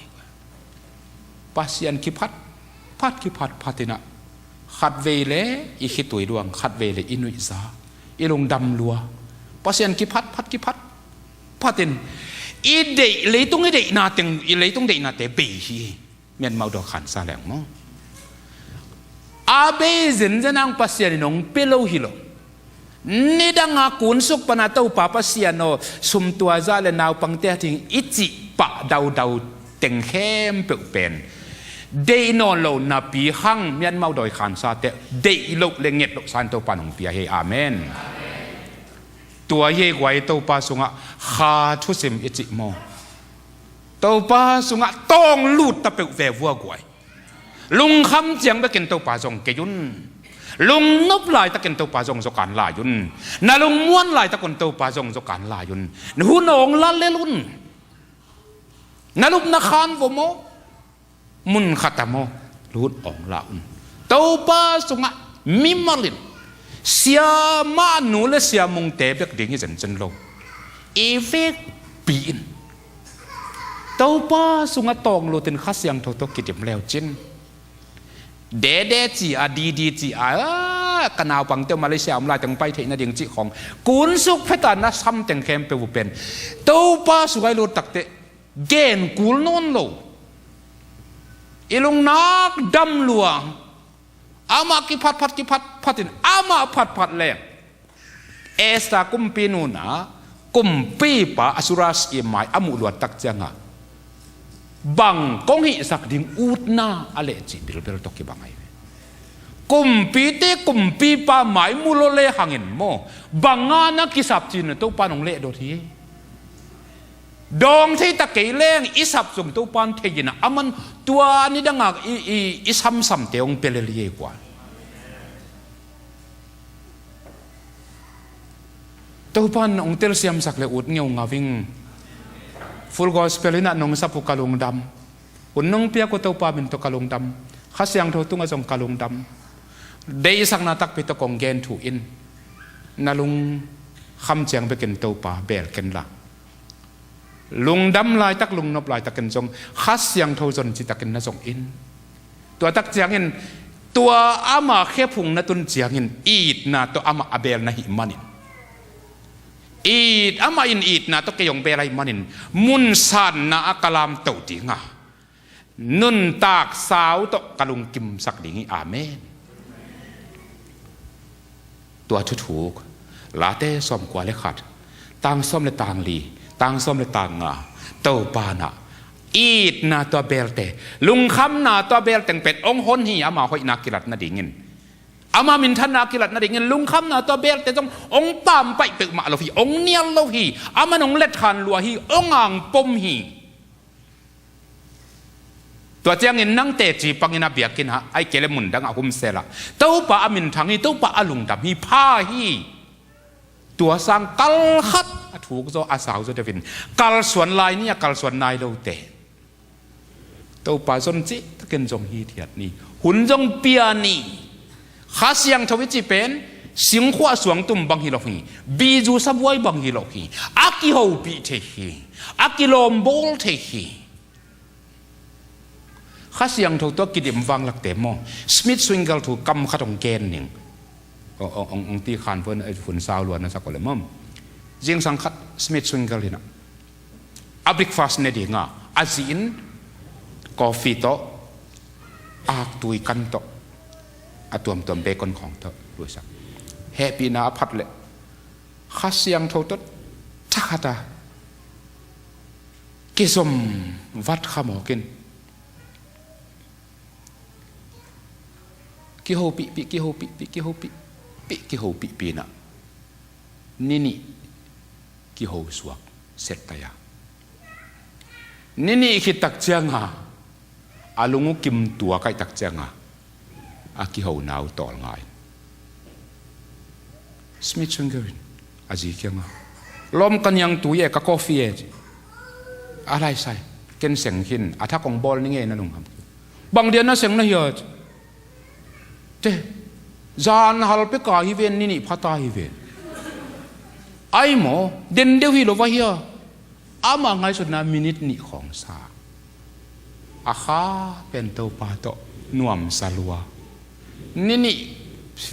Pasian kiphat phat kiphat phatinah khatvei le i khitui luang khatvei le i nuihza i lungdam lua. Pasian kiphat phat kiphat phatin i deih leitung i deihna teng i leitung deihnate bei hi. Miatmau dawkhansa leng maw? A bei zenzen ang Pasian in hong pia lo hi lo. Nidanga kunsuk pana Topa Pasian aw sumtuaza le naupangte a thing i cih pah daudau teng khempeuh pen deih nawn lo napi hang miatmau dawikhansate deih loh le nget loh san Topa nong pia hi. Amen. Tua hi ei guai Topa sungah kha thusim i cih maw? Topa sungah tawng lut ta peuh ve vua guai. Lungkham ciang bekin Topa zong kei un. Lungnop laitakin Topa zong zokan lai un. Na lungmuan laitakun Topa zong zokan lai un. Na hun awng la lel un. Na lupna khan vo maw? Mun khat a maw? Lut awng la un. Topa sungah mimalin siamah nu le siamungte bek ding hi zencen lo. I vekpi in Topa sungah tawng lutin Kha Siangtho tawh kidim leucin dede ci a didi ci a ka naupangte Malaysia om laiteng pai theih nading cih khong kunsuk pheta na samteng khempeuh uh pen Topa sungah i lut takte gen kul nawn lo. I lungnak dam lua. Amah kiphatphat kiphatphatin amah phatphat leng Esther kumpi nuna kumpipa Asuras i mai a muh luat tak cianga bang kong hihsak ding utna a leh cih bilbel tawh kibang ahi ve. Kumpite kumpipa mai mu lo le hangin maw banga na kisap cin Topa nong leh dot hi. Dawng thei ta kei leng i sap zong Topan thei inah a man tua nidangak i, i, i samsamte hong pia lel hi ei kua. Topan hong telsiamsak le ut ngeungau ing. Full Gospel inah nong sap uh ka lungdam. Un nong piak uh Topa min tawh ka lungdam. Kha Siangtho tungah zong ka lungdam. Deihsakna takpi tawh kong gen thu in, na lungkham ciang bekin Topa beel kenla, lungdam laitak, lungnop laitakin zong Kha Siangtho zon citakin na zong in. Tua tak ciangin, tua ama khephung na tun ciangin itna tawh amah a beel na hih manin, it, amah in itna tawh kei hong beel ahih manin, mun sanna ah ka lamto dinga, nuntak sau tawh ka lungkimsak ding hi. Amen. Tua thuthuk, Late sawmkua le khat, tang sawm le tang li, tang sawm le tang nga, Topa in ah itna tawh a beelte, lungkhamna tawh a beelteng pen hong hon hi, ama hoihna kilat nadingin, ama minthanna kilat nadingin. Lungkhamna tawh a beelte zong hong pampaih peuhmah lo hi, hong nial lo hi, aman hong letkhan lua hi, hong angpom hi. Tua ciangin nang teci pangin a biakinn ah, ahih kei leh mundang ah humsel ah, Topa a minthang hi, Topa a lungdam hi, pha hi. Tua sang kal khat a thuk zaw, a sau zaw deuhin kalsuan lai ni, a kalsuan nai lote, Topa zon citakin zong hithiat ni, hun zong pia ni. Kha Siangtho i cih pen singkhuah suangtum bang hi lo hi, bizu sabuai bang hi lo hi, a kihopih thei hi, a kilawmbawl thei hi. Kha Siangtho tawh a kidim vanglakte maw, Smith Swingle thu kam khat hong gen ning. Hong, hong, hong, hong ti khan pun, eh, hun sau lua na sak uh leh maw. Zingsang khat Smith Swingle in ah, a breakfast ne dinga, a zi in coffee tawh, aktui kan tawh, a tuamtuam bacon khawng tawh luisak. Hehpihna a phat leh Kha Siangtho tawh thakhat a kizom vat kha mawk in, kihopihpih, kihopihpih, kihopihpih, kihopihpih in ah, ni nih kiho suak set pai a, ni nih khit tak cianga, a lung uh kim tuak ahih tak cianga, a kihona uh tawlnga in, Smith Swingle in a zi kiangah, "Lawm, ka niangtui e, ka coffee e," ci. "A lai sai, ken seng khin, a thak hong bawl ning e, na lungkham kei. Bang dia na seng na hia?" ci. "Te, zan hal peka hi ven, ni nih phata hi ven." "Ai maw, den deuh hi lo va hia?" Ama ngaihsutna minute nih khawng sa. A kha pen Topa tawh nuamsa lua. Ni nih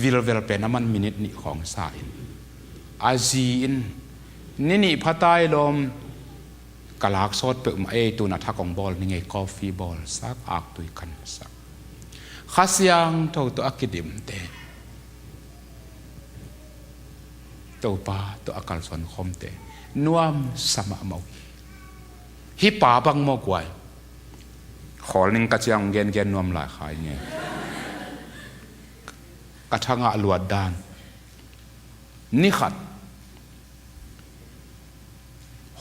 vilvel pen aman minute nih khawng sa in, a zi in, "Ni nih phata e lawm, ka lak sawt peuhmah e, tu-in a thak hong bawl ning e, coffee bawlsak, aktui kansak." Kha Siangtho tawh a kidimte, Topa tawh a kalsuan khawmte nuamsa mahmah uh hi. Hih pa bang maw guai, khawl ning ka ciang, gengen nuam lai kha ing e. Ka thangah luat dan, ni khat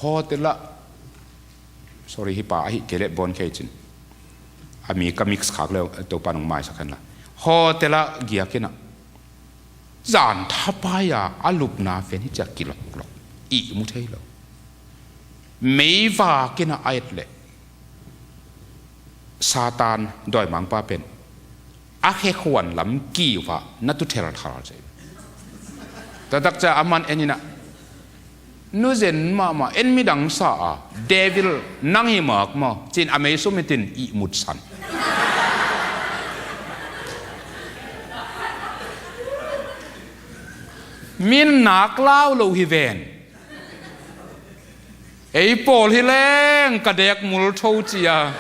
hotel ah, sorry, hih pa ahih kei leh bawn khei cin, a mi ka mix khak le, Topa nong maisak hen la. Hotel ah giak in ah, zan thapai a, a lupna pen hih ciah kiloklok, ihmu thei lo. Meivak in ah a et leh Satan dawimangpa pen a khekhuan lam kiu ah na tu thelthal ci. Tua tak ciah aman en in ah, "Nu zen mahmah, en midang sa a, devil nang hi mak maw," ci-in a mei sumit in ihmut san. Min nak lau lo hi ven. Ei pawl hi leng ka dek mul tho ci a,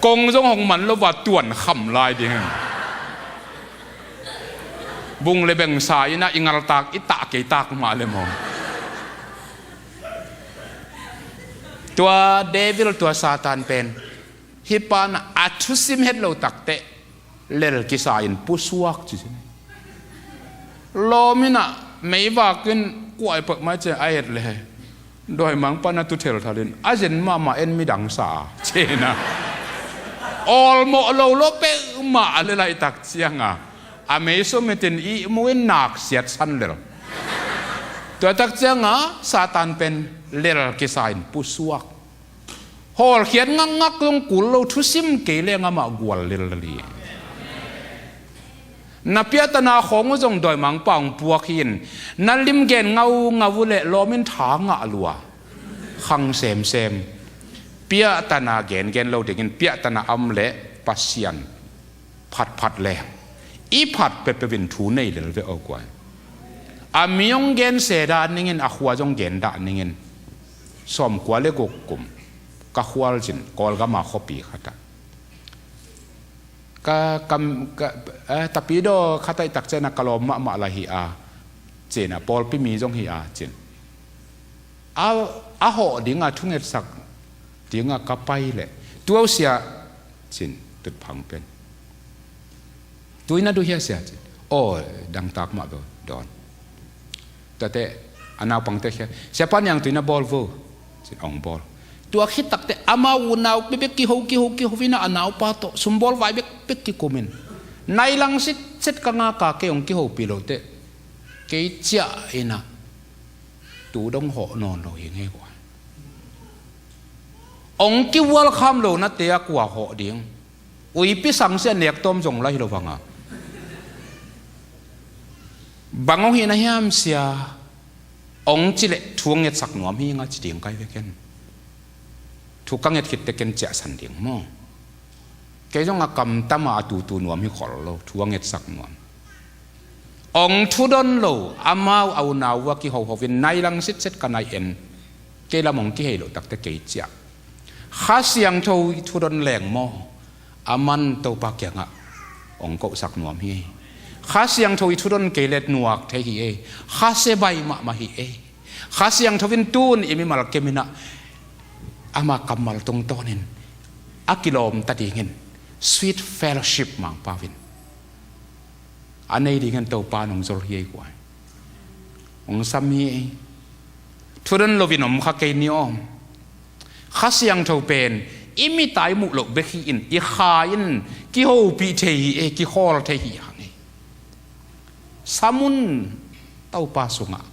kong zong hong man lo va tuan kham lai ding. Bung le bengsa in ah i ngaltak i tah kei tak mah le maw. Tua devil, tua Satan pen hih pa in ah a thusim het lo takteh lel kisa in pusuak ci. Lawm in ah meivak in kuai pak mai ci a et le, dawimangpa na tu thelthal in, "A zen mahmah, en midang sa a," ci in ah, awlmawh lo lo peuhmah a le laitak cianga, a mei sumit in ihmu in nak siatsan lel. Tua tak cianga Satan pen lel kisa in pusuak. Hawlkhiat ngakngak zong kul lo, thusim kei leng amah gual lellel hi. Na piahtana khawng uh zong dawimangpa hong puak hi in, na lim gen ngaungau uh leh lawm in tha ngah lua. Khang semsem. Piahtana gengen lo dingin piahtana om leh Pasian phatphat leng i phat peuhpeuh in thu nei lel ve aw guai. A mi hong gen se dah ningin, a khua zong gen dah ningin. Sawmkua le guk kum ka khualzin Kawlgam a khuapi khat ah ka kam ka, eh, tapidaw khat ah i tak ciangin ka lawm mahmah lai hi a, ci-in a pawlpi mi zong hi a, ci-in a, a hawh ding a thungetsak ding a ka pai leh, "Tua uh sia," ci-in tutphah pen, "Tui na duh hia sia?" ci-in, "Aw, dangtak mah bel dawn." Tuate a naupangte khia, "Siapa niang tui na bawl vo," ci-in hong bawl. Tua khit takteh amau unau bekbek kiho kiho kiho in a, a naupa tawh sumbawl vai bekbek kikum in, nai lang sitset ka ngak a, kei hong kihopih loh teh kei ciah in a, tu dong hawh nawn lo hi ngei guai. Hong kiwalkham lo nate a kua hawh ding? Uipi sangsia nek tawm zong la hi lo vang a, "Bang hong hih na hiam sia?" hong ci leh, "Thu hong ngetsak nuam hi ing a," ci ding kai ve ken. Thu ka nget khit teh ken ciahsan ding maw? Kei zong a kamtam a, a tutu nuam hi khol lo, thu a ngetsak nuam. Hong thudon lo, amau a unau uh a kihoho in nai lang sitset ka nai en. Kei lam hong kihei loh takteh kei ciah. Kha Siangtho i thudon leng maw, aman Topa kiangah hong kohsak nuam hi. Kha Siangtho i thudon kei leh nuak thei hi ei. Kha se baih mahmah hi ei. Kha Siangtho in tun i mimal kem in a, ama kammal tungtawnin a kilawm ta dingin sweet fellowship Mangpau in a nei dingin Topa in hong zol hi ei guai. Hong sam hi ei. Thudon loin om kha kei ni aw. Kha Siangtho pen i mit a i muh loh bek hi in, i kha in kihopih thei hi ei, kikhawl thei hi hang ei. Sam un Topa sungah.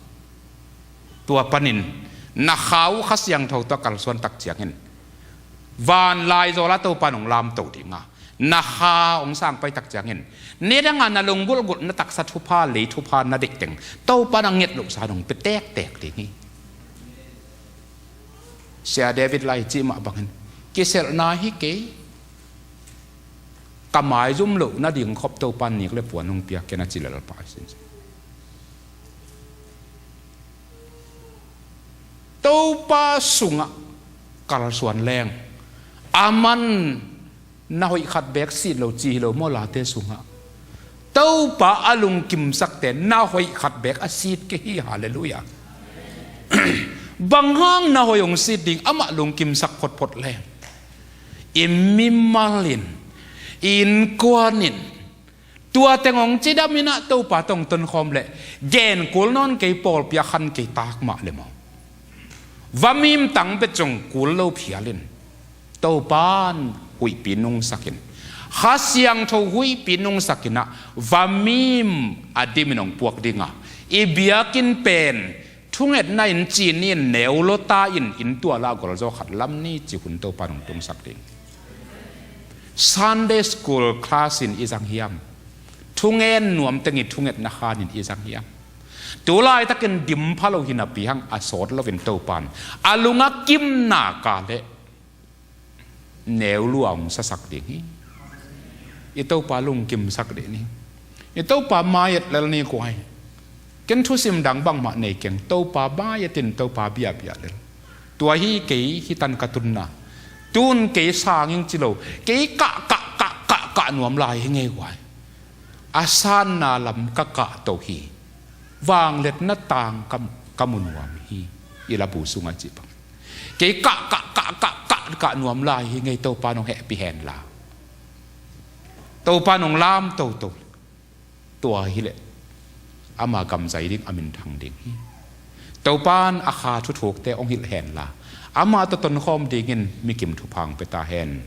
Tua panin na kha uh Kha Siangtho tawh a kalsuan tak ciangin van laizawl ah Topa in hong lamto ding a, na kha hong sang pai tak ciangin nidang a na lunggulhgulh, na taksa thupha, lei thupha na deih teng Topa in a nget lohsa in hong pia tektek ding hi. Sia David Lai cih mah bangin, "Kiselhna hi kei, ka maizum loh nading khop Topa in nik le puan hong pia ken," a ci lel pah hi sin. Topa sungah kalsuan leng, aman na hoih khat beek sit lo ci hi lo maw, Late sungah? Topa a lungkimsakte na hoih khat beek a sit kei hi. Halleluiah. Bang hang na hoih hong sit ding, amah lungkimsak photphot leng? I mimal in, i innkuan in, tua teng hong cidam in a, Topa tawh hong tonkhawm leh, gen kul nawn kei, pawlpi a khan kei tak mah le maw, va mim tang pet zong kul lo phial in, Topa in huihpi nungsak in, Kha Siangtho huihpi nungsak in a, va mim a dim in hong puak ding a, i biakinn pen thungetna in ci ni in, neu lua ta in, inn tual ah golzaw khat lam ni ci hun Topa in hong tungsak ding. Sunday school class in i zang hiam? Thungen nuam teng i thungetna khan in i zang hiam? Tu laitakin dim pha lo hi napi hang, a sawt loin Topa in a lung a kimna ka leh neu lua hong sasak ding hi. I Topa lungkimsak dih ni. I Topa mai-et lel ni kuai. Ken thusim dang bangmah nei keng, Topa mai-et in, Topa biahbiah lel. Tua hi kei, hih tan ka tunna. Tun kei sang ing ci lo, kei kah, kah, kah, kah, kah nuam lai hi ngei kuai. A sanna lam ka kahto hi. Vangliatna tang ka, ka mu nuam hi. I labu sungah cih bang. Kei kah, kah, kah, kah, kah, kah nuam lai hi ngei, Topa in hong hehpih hen la. Topa in hong lam toto. Tua hileh ama gam zai ding, a minthang ding hi. Topa in a kha thuthukte hong hilh hen la, ama tawh tonkhawm dingin mikim thupha hong pia ta hen.